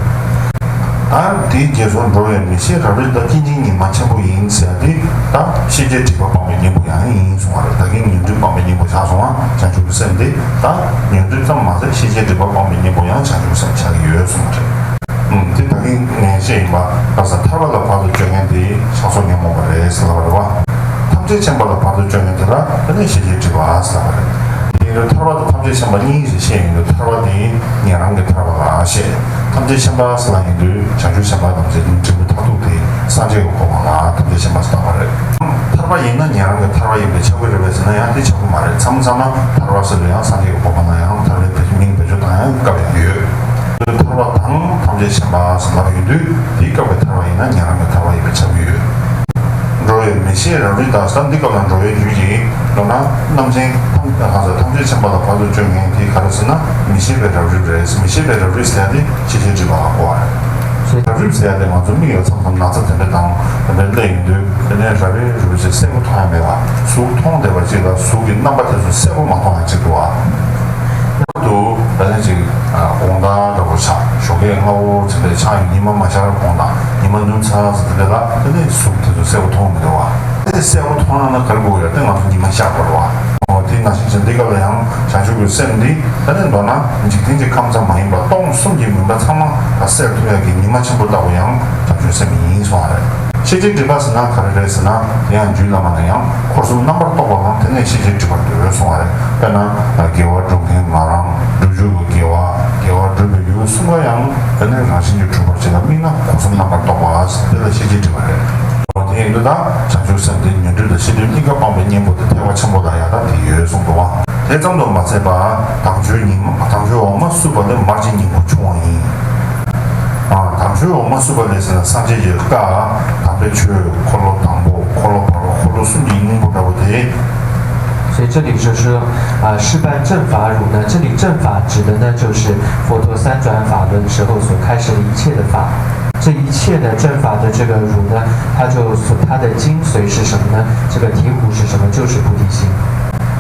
ད་དེའི་རྗེས་སུ་འགྲོ་བའི་མི་ཤེས་རབ་རིབ་དང་། སྐྱེ་འཆིའི་ཉི་མ་ཆེན་པོ་ཡིན་ཟེར་ཏེ། ད་ཤེས་བྱའི་སྒྲིབ་པ་སྤངས་པའི་གཉེན་པོ་ཡང་ཡིན་གསུང་བ་རེད། ད་གིན་ཉོན་སྒྲིབ་སྤངས་པའི་གཉེན་པོ་ཆགས་སོང་བ། བྱང་ཆུབ་ཀྱི་སེམས་དེ་ད་ཉོན་སྒྲིབ་ཙམ་མ་ཟད་ཤེས་བྱའི་སྒྲིབ་པ་སྤངས་པའི་གཉེན་པོ་ཡང་བྱང་ཆུབ་སེམས་ཆགས་ཀྱི་ཡོད་གསུངས་པ་རེད། ཨུམ། དེ་ད་གིན་ངས་བཤད་ཡིན་པ། ལྷག་བསམ་ཐར་པ་ལ་བར་དུ་གཅོད་མཁན་དེ་ཕྱག་སོར་ཉོན་མོངས་པ་རེད་ཟེར་ལབ་པ་རེད་བ། ཐམས་ཅད་མཁྱེན་པ་ལ་བར་དུ་གཅོད་མཁན་དེ་ལ་དེ་ནས་ཤེས་བྱའི་སྒྲིབ་པ་ཟེར་ལབ་པ་རེད། དེ་ཡིན་དུས་ཐར་པ་དང་ཐམས་ཅད་མཁྱེན་པ་གཉིས་ཞེས་བཤད་ཡོང་དུས། ཐར་པ་དེ་ཉན་རང་གི་ཐར་པ་ལ་བཤད། ཐམས་ཅད་མཁྱེན་པ་ཟེར་ལབ་ཡོང་དུས། བྱང་ཆུབ་སེམས་དཔའ་རྣམས་ཀྱི་འབྲས་བུ་མཐར་ཐུག་དེ་སངས་རྒྱས་ཀྱི་གོ་འཕང་ལ་ཐམས་ཅད་མཁྱེན་པ་ཟེར་བཏགས་པ་རེད། ཐར་པ་ཡིན་ན་ཉན་རང་གི་ཐར་པ་ཡིན་པས་ཁྱབ་ཀྱི་རེད་པས་ཟེར་ན་ཡང་དེ་ཁྱབ་ཀྱི་མ་རེད། མཚམས་མཚམས་ན་ཐར་པ་ཟེར་དུས་ཡང་སངས་རྒྱས་ཀྱི་གོ་འཕང་ལ་ཡང་ཐར་པའི་མིང་བེད་སྤྱོད་བཏང་ཡང་སྐབས་ཡང་ཡོད། ཐར་པ་དང་ཐམས་ཅད་མཁྱེན་པ་ཟེར་ལབ་ཡོང་དུས། དེའི་སྐབས་ཀྱི་ཐར་པ་ཡིན་ན་ཉན་རང་གི་ཐར་པ་ཡིན་པས་ཁྱབ་ཀྱི་ཡོད། འགྲོ་བའི་མི་ཤེས་རབ་རིབ་དང་ཟེར། འདི་སྐབས་ལ་འགྲོ་བའི་རྒྱུད་ཀྱི་མདོར་ན་རྣམ་མཁྱེན་ཐམས་ཅད་མཁྱེན་པ་ལ་བར་དུ་གཅོད་མཁན་དེ་ག་རེ་ཟེར་ན། མི་ཤེས་པའི་རབ་རིབ་རེད། མི་ཤེས་པའི་རབ་རིབ་ཟེར་ཡ་དེ་ཤེས་བྱའི་སྒྲིབ་པ་ལ་གོ་བ་རེད། རབ་རིབ་ཟེར་ཡ་དེ་ང་ཚོ་མིག་ལ་མཚམས་མཚམས་ན་ཚ་དེ་འདྲ་དང་དེ་འདྲ་སླེབས་ཡོང་དུས། དེ་ནས་རབ་རིབ་རུས་ཚོགས་གསལ་པོ་མཐོང་ཡ་མེད་པ། གཟུགས་མཐོང་བསྡད་པ་ཅིག་ལ་གཟུགས་ཀྱི་རྣམ་པ་དེ་ཚོ་གསལ་པོ་མ་མཐོང་ཡ་ཅིག་འདུག་བ། དུ་ད་ལན་ཅིག་དགོང་དག་འདྲ་པོ་ཆགས། ཞོགས་ཀས་སྔ་པོ་ཚེ་འདས་ཆགས་ཡོང་། ཉི་མ་མ་ཤར་གོང་དང་ཉི་མ་ནུབ་ཚར་ཚེ་དེ་འདྲ་ལ་དེ་ནས་གཟུགས་དེ་ཚོ་གསལ་པོ་མཐོང་མི་འདུག་བ། དེ་གསལ་པོ་མཐོང་ཡོང་ན་ག་རེ་དགོས་ཡོད་རེད། དེ་ང་ཚོ་ཉི་མ་ཤར་བ་རེད་བ། འོ་དེ་ནང་བཞིན་བྱས་འདི་སྐབས་ལ་ཡང་བྱང་ཆུབ་ཀྱི་སེམས་འདི་ད་ནི་མདོར་ན་འཇིག་རྟེན་གྱི་ཁམས་ཙམ་མ་ཡིན་པར་སྟོང་གསུམ་གྱི་མུན་པ་ཚང་མ་ད་བསལ་ཐུབ་ཡག་གི་ཉི་མ་ཆེན་པོ་ལྟ་བུ་ཡང་བྱང་ཆུབ་སེམས་ཡིན་གསུང་བ་རེད། ཤེས་བྱའི་སྒྲིབ་པ་ཟེར་ན་ག་རེ་རེད་ཟེར་ན། དེ་ཡང་རྒྱུད་བླ་མ་ནས་ཡང་འཁོར་གསུམ་རྣམ་པར་རྟོག་པ་ལ་དེ་ནས་ཤེས་བྱའི་སྒྲིབ་པར་འདོད་གསུང་བ་རེད། དཔེར་ན་དགེ་བ་སྒྲུབ་མཁན་ང་རང་། སྒྲུབ་བརྒྱུད་ཀྱི་དགེ་བ། དགེ་བ་སྒྲུབ་པའི་ཡུལ་གསུམ་ཀ་ཡང་དེ་ནས་རང་བཞིན་གྱིས་གྲུབ་པར་བྱེད་ལ་དམིགས་ན་འཁོར་གསུམ་རྣམ་པར་རྟོག་པ་དེ་ལ་ཤེས་བྱའི་སྒྲིབ་པ་རེད། འོ་དེ་ཡིན་དུས་ད་བྱང་ཆུབ་སེམས་དེ་ཉོན་སྒྲིབ་དང་ཤེས་སྒྲིབ་གཉིས་ཀ་སྤངས་པའི་གཉེན་པོ་དེ་ཐེག་པ་ཆེན་པོ་ལ་ཡང་ད་དེ་ཡོད་གསུངས་འདུག་བ། དེ་ཙམ་དུ་མ་ཟད་པར་དམ་ཆོས་ཉིད་མ། དམ་ཆོས་འོག་མ་བསྲུབས་པ་ལས་མར་གྱི་སྙིང་པོ་ཆུང་བ་ཡིན། ཨ། དམ་ཆོས་འོག་མ་བསྲུབས་པ་ལས་ཟེར་ན་སངས་རྒྱས་ཀྱི་བཀའ། དམ་པའི་ཆོས་འཁོར་ལོ་དང་པོ། འཁོར་ལོ་བར་པ། འཁོར་ལོ་གསུམ་གྱི་སྙིང་པོ་འདྲ་བོ་དེ། 所以这里就是说，呃，事半正法乳呢，这里正法指的呢，就是佛陀三转法轮时候所开始的一切的法。这一切的正法的这个乳呢，它就所，它的精髓是什么呢？这个醍醐是什么？就是菩提心。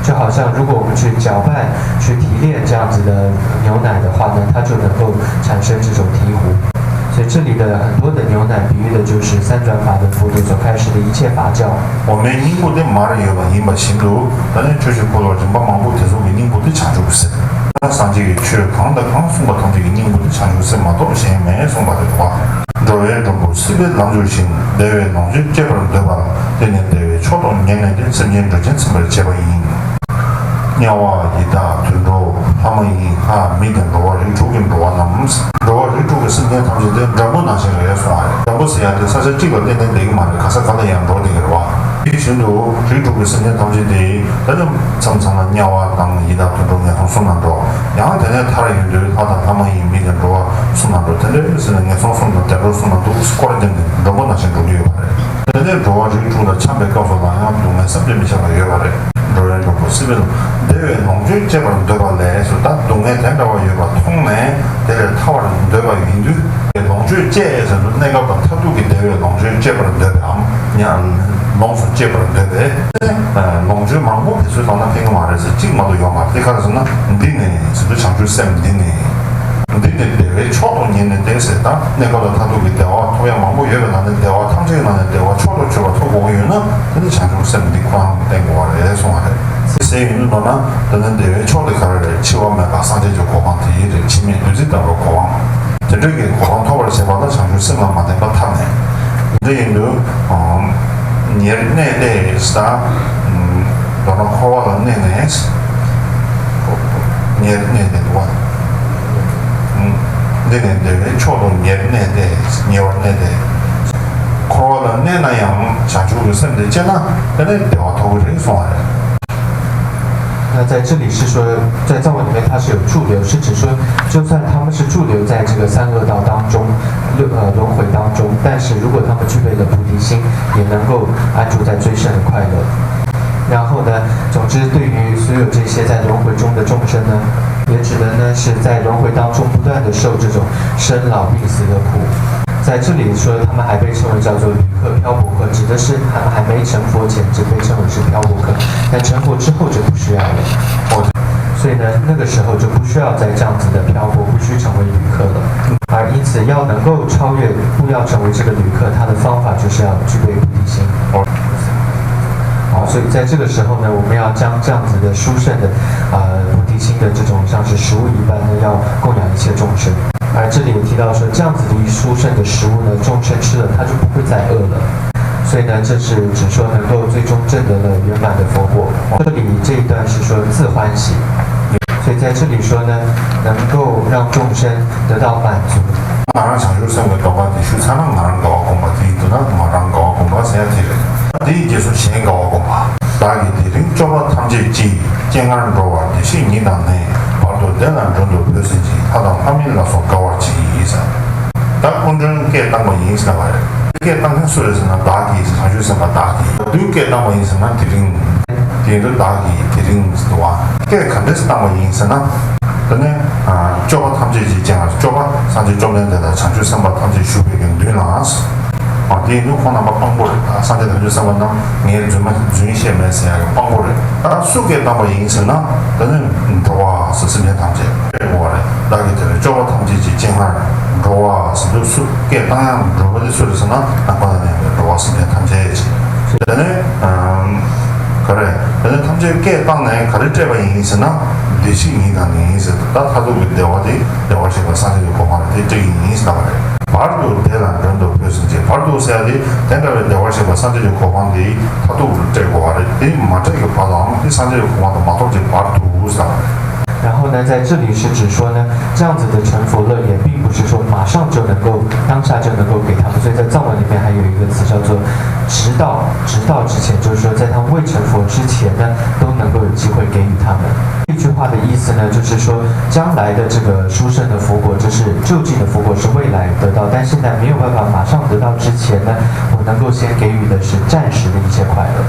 就好像如果我们去搅拌、去提炼这样子的牛奶的话呢，它就能够产生这种醍醐。所以这里的很多的牛奶比喻的就是三转法轮佛陀所开始的一切法教。 འོག་མའི་སྙིང་པོ་དེ་མར་ཡོད་པ་ཡིན་པ་བཞིན་དུ། ད་ནི་ཆོས་ཀྱི་འཁོར་ལོ་རིམ་པ་མང་པོ་དེ་ཚོ་གི་སྙིང་པོ་དེ་བྱང་ཆུབ་ཀྱི་སེམས། སངས་རྒྱས་ཀྱིས་ཆོས་གང་དང་གང་གསུངས་པ་ཐམས་ཅད་ཀྱི་སྙིང་པོ་དེ་བྱང་ཆུབ་སེམས་མ་གཏོགས་གཞན་མེད་གསུངས་པ་རེད་བ། འགྲོ་བའི་མགྲོན་པོ་སྲིད་པའི་ལམ་འཇུག་ཅིང་། བདེ་བའི་ལོངས་སྤྱོད་སྤྱད་པར་འདོད་པ་ལ། དེ་ནི་བདེ་བའི་མཆོག་ཏུ་ངེས་གནས་ཏེ། སེམས་ཅན་འགྲོ་ཆེན་ཚིམ་པར་བྱེད་པ་ཡིན། དམྱལ་བ་ཡི་དྭགས་དུད་འགྲོ་ལྷ་མ་ཡིན་ལྷ་མི་དང་འགྲོ་བ་རིགས་དྲུག་གི་འགྲོ་བ་རྣམས། འགྲོ་བ་རིགས་དྲུག་གི་སེམས་ཅན་ཐམས་ཅད་དེ་མགྲོན་པོ་ནང་བཞིན་རེད་གསུངས་པ་རེད། མགྲོན་པོ་ཟེར་ཡ་དེ་ས་ཆ་གཅིག་ལ་གཏན་གཏན་བསྡད་ཀྱི་མ་རེད། ག་ས་ག་ལ་ཡང་འགྲོ་བསྡད་ཀྱི་རེད་བ། དེ་བཞིན་དུ་རིགས་དྲུག་གི་སེམས་ཅན་ཐམས་ཅད་དེ་ད་ནི་མཚམས་མཚམས་ལ་དམྱལ་བ་དང་ཡི་དྭགས་དུད་འགྲོ་ངན་སོང་གསུམ་ལ་འགྲོ། ཡང་དེ་ནས་ཐར་ཡོང་དུས་ལྷ་དང་ལྷ་མ་ཡིན་མི་དང་འགྲོ་བ་གསུམ་ལ་འགྲོ། དེ་འདྲ་ཟེར་ནས་ངན་སོང་གསུམ་དང་བདེ་འགྲོ་གསུམ་ལ་འདུག་སྐོར་ར་བརྒྱབ་ནས་མགྲོན་པོ་ནང་བཞིན་འགྲོ་གི་ཡོད་པ་རེད། དེ་ནས་འགྲོ་བ་རིགས་དྲུག་ལ་འཁྱམས་པའི་སྐབས་སུ་ལ་ཡང་སྡུག་བསྔལ་བསམ་གྱིས་མི་ཁྱབ་པ་ཡོད་པ་རེད། འགྲོ་བའི་མགྲོན་པོ་སྲིད་པའི་བདེ་བའི་ལོངས་སྤྱོད་སྤྱད་པར་འདོད་པ་ལས་སུ། ད་སྡུག་བསྔལ་དེ་འདྲ་བ་ཡོད་པ་མཐོང་ནས་དེ་ལས་ཐར་བར་འདོད་པ་ཡིན་དུས། ལོངས་སྤྱོད་སྤྱད་ཟེར་དུས་གནས་སྐབས་དང་མཐར་ཐུག་གི་བདེ་བའི་ལོངས་སྤྱོད་སྤྱད་པར་འདོད་པའམ་ཡང་ལོངས་སུ་སྤྱད་པར་འདོད་པས། ལོངས་སྤྱོད་མང་པོ་བེད་སྤྱོད་བཏང་ན་ཕན་གྱི་མ་རེད་ཟེར། གཅིག་མ་གཏོགས་ཡོད་མ་རེད། དེ་ག་རེ་ཟེར་ན་འདི་ནི་ཟེར་དུས་བྱང་ཆུབ་སེམས་འདི་ནི། འདི་ནི་བདེ་བའི་མཆོག་ཏུ་ངེས་ནས་ཏེ་ཟེར། ད་གནས་སྐབས་ལ་མཐར་ཐུག་གི་བདེ་བ་ཐོབ་ཡ་མང་པོ་ཡོད་པའི་ནང་ནས་བདེ་བ་ཐམས་ཅད་ཀྱི་ནང་ནས་བདེ་བ་མཆོག་ཏུ་གྱུར་པ་ཐོབ་དགོས་ཀྱི་ཡོད་ན། དེ་ནི་བྱང་ཆུབ་སེམས་འདི་ཁོ་རང་བསྟེན་དགོས་པ་རེད་གསུངས་པ་རེད། ཟེར་ཡིན་ནོ་ན། དེ་ནི་བདེ་བའི་མཆོག་དེ་ག་རེ་རེད། འཆི་བ་མེད་པ་སངས་རྒྱས་ཀྱི་གོ་འཕང་དེ་རེད། འཆི་མེད་བདུད་རྩི་ལྟ་བུའི་གོ་འཕང་། དེ་འདྲ་གི་གོ་འཕང་ཐོབ་པར་བྱེད་པ་ལ་བྱང་ཆུབ་སེམས་ལ་མ་བརྟེན་པར་ཐབས་མེད། དེ་འདྲ་ཡིན་དུས། ཉེར་གནས་ཏེ་ཟེར། མདོར་ན་འཁོར་བ་ལ་གནས་ནས། གནས་ཏེ་འདུག་པ། འདི་ནི་བདེ་བའི་མཆོག་ཏུ་ཉེར་གནས་ཏེ། ཉེ་བར་གནས་ཏེ། འཁོར་བ་ལ་གནས་ན་ཡང་བྱང་ཆུབ་ཀྱི་སེམས་དེ་སྐྱེས་ན་དེ་ནི་བདེ་བ་ཐོབ་ཀྱི་རེད་གསུངས་པ་རེད། 那在这里是说，在藏文里面它是有驻留，是指说，就算他们是驻留在这个三恶道当中，六呃轮回当中，但是如果他们具备了菩提心，也能够安住在最胜的快乐。然后呢，总之对于所有这些在轮回中的众生呢，也只能呢是在轮回当中不断的受这种生老病死的苦。在这里说，他们还被称为叫做旅客、漂泊客，指的是他们还没成佛前只被称为是漂泊客，但成佛之后就不需要了。哦，所以呢，那个时候就不需要再这样子的漂泊，不需成为旅客了。而因此，要能够超越，不要成为这个旅客，他的方法就是要具备菩提心。哦，所以在这个时候呢，我们要将这样子的殊胜的，呃，菩提心的这种像是食物一般呢，要供养一切众生。而这里也提到说，这样子的一殊胜的食物呢，众生吃了他就不会再饿了。所以呢，这是指说能够最终证得了圆满的佛果。这里这一段是说自欢喜，所以在这里说呢，能够让众生得到满足。 ང་རང་བྱང་ཆུབ་སེམས་ཀྱི་ལྡོག་པ་དེ་ཞུས་ཚར་ན་ང་རང་དགའ་བ་སྒོམ་པ་དེ་ཡིན་འདུག་ན་ང་རང་དགའ་བ་སྒོམ་པ་ཟེར་ཡ་དེ་རེད། དེའི་རྗེས་སུ་གཞན་དགའ་བ་སྒོམ་པ། བདག་གིས་དེ་རིང་སྐྱོབ་པ་ཐམས་ཅད་ཀྱི། སྤྱན་སྔར་འགྲོ་བ་བདེ་གཤེགས་ཉིད་དང་ནི། བར་དུ་བདེ་ལ་མགྲོན་དུ་བོས་ཟིན་ཅིང་། ལྷ་དང་ལྷ་མིན་ལ་སོགས་དགའ་བར་གྱིས། ད་སྐུ་མགྲོན་སྐད་བཏང་བ་ཡིན་ཟེར་བ་རེད། སྐད་བཏང་མཁན་སུ་རེད་ཟེར་ན་བདག་གིས། བྱང་ཆུབ་སེམས་དཔའ་བདག་གིས། བདུད་སྐད་བཏང་བ་ཡིན་ཟེར་ན་དེ་རིང་། དེ་ཡིན་དུས་བདག་གིས་དེ་རིང་ཟེར་བ། སྐད་ག་འདྲས་བཏང་བ་ཡིན་ཟེར་ན། དེ་ནས་སྐྱོབ་པ་ཐམས་ཅད་ཀྱི་སྤྱན་སྔར། སྐྱོབ་པ་སངས་རྒྱས་བཅོམ་ལྡན་འདས་དང་བྱང་ཆུབ་སེམས་དཔའ་ཐམས་ཅད་བཞུགས་པའི་གི་མདུན་ལ། ཨ། དེ་ཡིན་དུས་ཁོང་རྣམ་པ་དཔང་པོ་རེད། ད་སངས་རྒྱས་དང་བྱང་ཆུབ་སེམས་དཔའ་རྣམས་ངའི་རྫུན་མ་རྫུན་བཤད་མེད་ཟེར་ཡག་གི་དཔང་པོ་རེད། ད་སུ་སྐད་བཏང་བ་ཡིན་ཟེར་ན། དེ་ནི་འགྲོ་བ་ཟེར་སེམས་ཅན་ཐམས་ཅད་རེད་གོ་བ་རེད། བདག་གིས་དེ་ལ་སྐྱོབ་པ་ཐམས་ཅད་ཀྱི་སྤྱན་སྔར། འགྲོ་བ་ཟེར་དུས་སུ་སྐད་བཏང་ཡག་འགྲོ་བ་དེ་སུ་རེད་ཟེར་ན། ནང་པ་ལ་གནས་པའི་འགྲོ་བ་སེམས་ཅན་ཐམས་ཅད་ཅེས། དེ་ནས་ག་རེ། དེ་ནས་ཐམས་ཅད་སྐད་བཏང་ནས་ག་རེ་སྤྲད་པ་ཡིན་ཟེར་ན། བདེ་གཤེགས་ཉིད་དང་ནི་ཟེར། ད་མཐར་ཐུག་གི་བདེ་བ་དེ་བདེ་བར་གཤེགས་པ་སངས་རྒྱས་ཀྱི་གོ་འཕང་ལ་དེ་སྤྲད་ཀྱི་ཡིན་ཟེར་བ་རེད། བར་དུ་བདེ་ལ་མགྲོན་དུ་བོས་ཟིན་ཅིང་། བར་དུ་ཟེར་ཡ་དེ་དེ་འདྲ་བའི་བདེ་བར་གཤེགས་པ་སངས་རྒྱས་ཀྱི་གོ་འཕང་དེ་མཐར་ཐུག་ལ་སྤྲད་དགོས་པ་རེད། དེ་མ་སྤྲད་ཀྱི་བར་དུའང་དེ་སངས་རྒྱས་ཀྱི་གོ་འཕང་དུ་མ་ཐོབ་ཀྱི་བར་དུ་ཟེར་བ་རེད། 然后呢，在这里是指说呢，这样子的成佛乐也并不是说马上就能够，当下就能够给他们，所以在藏文里面还有一个词叫做直到，直到之前，就是说在他们未成佛之前呢，都能够有机会给予他们。这句话的意思呢，就是说将来的这个殊胜的佛果，就是究竟的佛果是未来得到，但现在没有办法马上得到之前呢，我能够先给予的是暂时的一些快乐。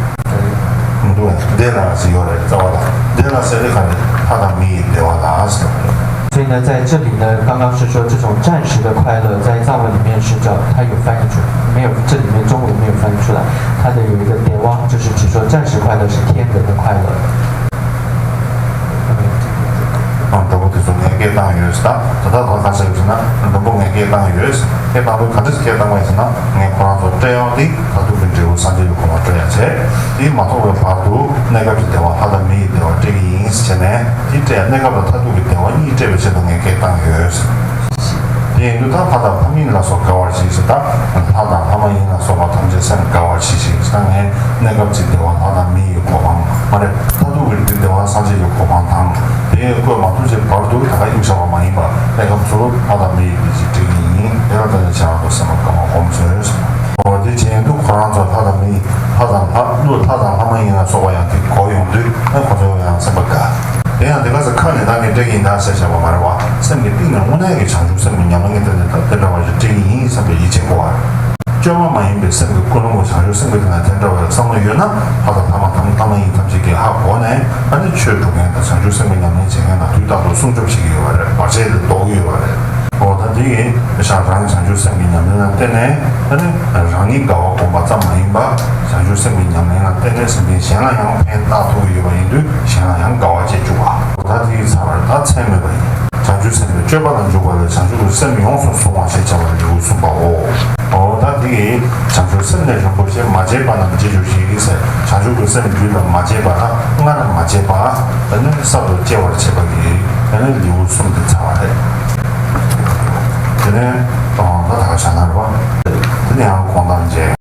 མི་འདུག་བས། བདེ་ལ་ཟེར་ཡོད་རེད། རྩ་བ་ལ་བདེ་ལ་ཟེར་དེ་ག་རེ། ལྷ་དང་མི་ཡི་བདེ་བ་ལ་ཟེར་བ་རེད། 所以呢，在这里呢，刚刚是说这种暂时的快乐，在藏文里面是叫，它有翻译出，没有，这里面中文没有翻译出来。它的有一个 དེ་བ，就是指说暂时快乐是天人的快乐。 ཨ། མགྲོན་པོ་དེ་ཚོ་ངས་སྐད་བཏང་ཡོད་ཟེར། ད་ད་ལྟ་ག་ཟེར་ཟེར་ན། མགྲོན་པོ་ངས་སྐད་བཏང་ཡོད་ཟེར། སྐད་བཏང་དུས་ག་འདྲས་སྐད་བཏང་བ་ཡིན་ཟེར་ན། ངས་ཁོ་རང་ཚོ་སྤྲད་ཡོང་དེ་མཐར་ཐུག་གི་འབྲས་བུ་སངས་རྒྱས་ཀྱི་གོ་འཕང་སྤྲད་ཡ་བྱས། དེ་མ་ཐོབ་པའི་བར་དུ་གནས་སྐབས་ཀྱི་བདེ་བ་ལྷ་དང་མི་ཡི་བདེ་བ་སྤྲད་ཀྱི་ཡིན་ཟེར་ནས། དེ་སྤྲད་ཡ་གནས་སྐབས་དང་མཐར་ཐུག་གི་བདེ་བ་གཉིས་སྤྲད་པའི་ཆེད་དུ་ངས་སྐད་བཏང་ཡོད་ཟེར། དེ་ཡིན་དུས་ད་ལྷ་དང་ལྷ་མིན་ལ་སོགས་དགའ་བར་གྱིས་ཟེར། ད་ལྷ་དང་ལྷ་མ་ཡིན་ལ་སོགས་པ་ཐམས་ཅད་སེམས་དགའ་བར་གྱིས་ཤིག་ཟེར། ད་ངས་གནས་སྐབས་ཀྱི་བདེ་བ་ལྷ་དང་མི་ཡི་གོ་འཕང་མ་རེད། མཐར་ཐུག་གི་བདེ་བ་སངས་རྒྱས་ཀྱི་གོ་འཕང་དང་། དེ་བཀོད་མ་ཐུབ་ཀྱི་བར་དུ་ད་ག་དབྱིངས་ཆགས་པ་མ་ཡིན་པ་གནས་སྐབས་སུ་ལྷ་དང་མི་ཡི་བདེ་སྐྱིད་སྤྲད་ཀྱི་ཡིན། དེ་ལ་བརྟེན་ནས་བྱང་དུ་སེམས་པ་དགའ་བ་སྒོམ་ཚུལ་ཟེར། འོ་དེ་བྱེད་དུས་ཁོ་རང་ཚོ་ལྷ་དང་མི་ཡི་ལྷ་དང་ལྷ་ཀླུ་ལྷ་དང་ལྷ་མ་ཡིན་ལ་སོགས་པ་ཡང་དེ་གོ་ཡོང་དུས་ཨ་ཁོ་ཚོ་ཡང་སེམས་པ་དགའ། དེ་ཡང་དེ་ག་ས་ཁ་ནས་ད་ངས་སྤྲད་ཀྱི་ཡིན་ད་ཟེར་བཞག་པ་མ་རེད་བ། སེམས་ཀྱི་གཏིང་ནས་དངོས་གནས་ཀྱི་བྱང་ཆུབ་སེམས་ཀྱི་ཉམས་ལེན་གྱི་སྟེང་ནས་ད་དེ་འདྲ་བ་ཞིག་སྤྲད་ཀྱི་ཡིན་བསམ་པའི་ཡིད་ཆེས་དགོས་པ་རེད། བཅོས་མ་མ་ཡིན་པའི་སེམས་ཀྱི་ཀུན་སློང་གི་བྱང་ཆུབ་སེམས་ཀྱི་སྟེང་ན་དེ་འདྲ་བའི་བསམ་བློ་ཡོད་ན་ལྷ་དང་ལྷ་མ་དང་ལྷ་མ་ཡིན་ཐམས་ཅད་ཀྱིས་ཧ་གོ་ནས་ཨ་ནི་ཆོས་སྒྲུབ་མཁན་དང་བྱང་ཆུབ་སེམས་ཀྱི་ཉམས་ལེན་བྱེད་མཁན་ལ་དུས་རྟག་ཏུ་སྲུང་སྐྱོབ་བྱེད་ཀྱི་ཡོད་པ་རེད། བར་ཆད་དེ་ཟློག་གི་ཡོད་པ་རེད། འོ་ད་དེ་ཡིན་ཞག་རང་བྱང་ཆུབ་སེམས་ཀྱི་ཉམས་ལེན་ལ་བརྟེན་ནས་ཨ་ནི་རང་ཉིད་དགའ་བ་སྒོམ་པ་ཙམ་མ་ཡིན་པ་བྱང་ཆུབ་སེམས་ཀྱི་ཉམས་ལེན་ལ་བརྟེན་ནས་སེམས་ཅན་གཞན་ལ་ཡང་ཕན་བཏགས་ཐུབ་ཀྱི་ཡོད་པ་ཡིན་དུས་གཞན་ལ་ཡང་དགའ་བ་སྐྱེ་བཅུག་པ། འོ་ད་དེ་ཡིན་ཚར་བ་རེད། ད་ཚད་མེད་པ་ཡིན། བྱང་ཆུབ་སེམས་དཔའི་སྤྱོད་པ་ལ་འཇུག་པ་ལས་བྱང་ཆུབ་ཀྱི་སེམས་ཡོངས་སུ་བཟུང་བ་ཞེས་བྱ་བ་ལེའུ་གསུངས་པའོ། འོ་ད་དེ་ཡིན། བྱང་ཆུབ་སེམས་ལས་རིན་པོ་ཆེ་མ་བརྗེད་པ་རྣམས་བརྗེད་གྱུར་ཅིག་ཟེར། བྱང་ཆུབ་ཀྱི་སེམས་རྒྱུད་ལ་མ་བརྗེད་པ་ལ་སྔར་མ་བརྗེད་པ་དེ་ནི་གསར་དུ་སྐྱེ་བར་བྱེད་པ་གི་དེ་ནི་ལེའུ་གསུམ་དེ་ཚར་བ་རེད། དེ་ནས་ད་ད་ག་ཞག་ན་རེད་བ། དེ་ནས་ཡང་དགོང་དག་མཇལ།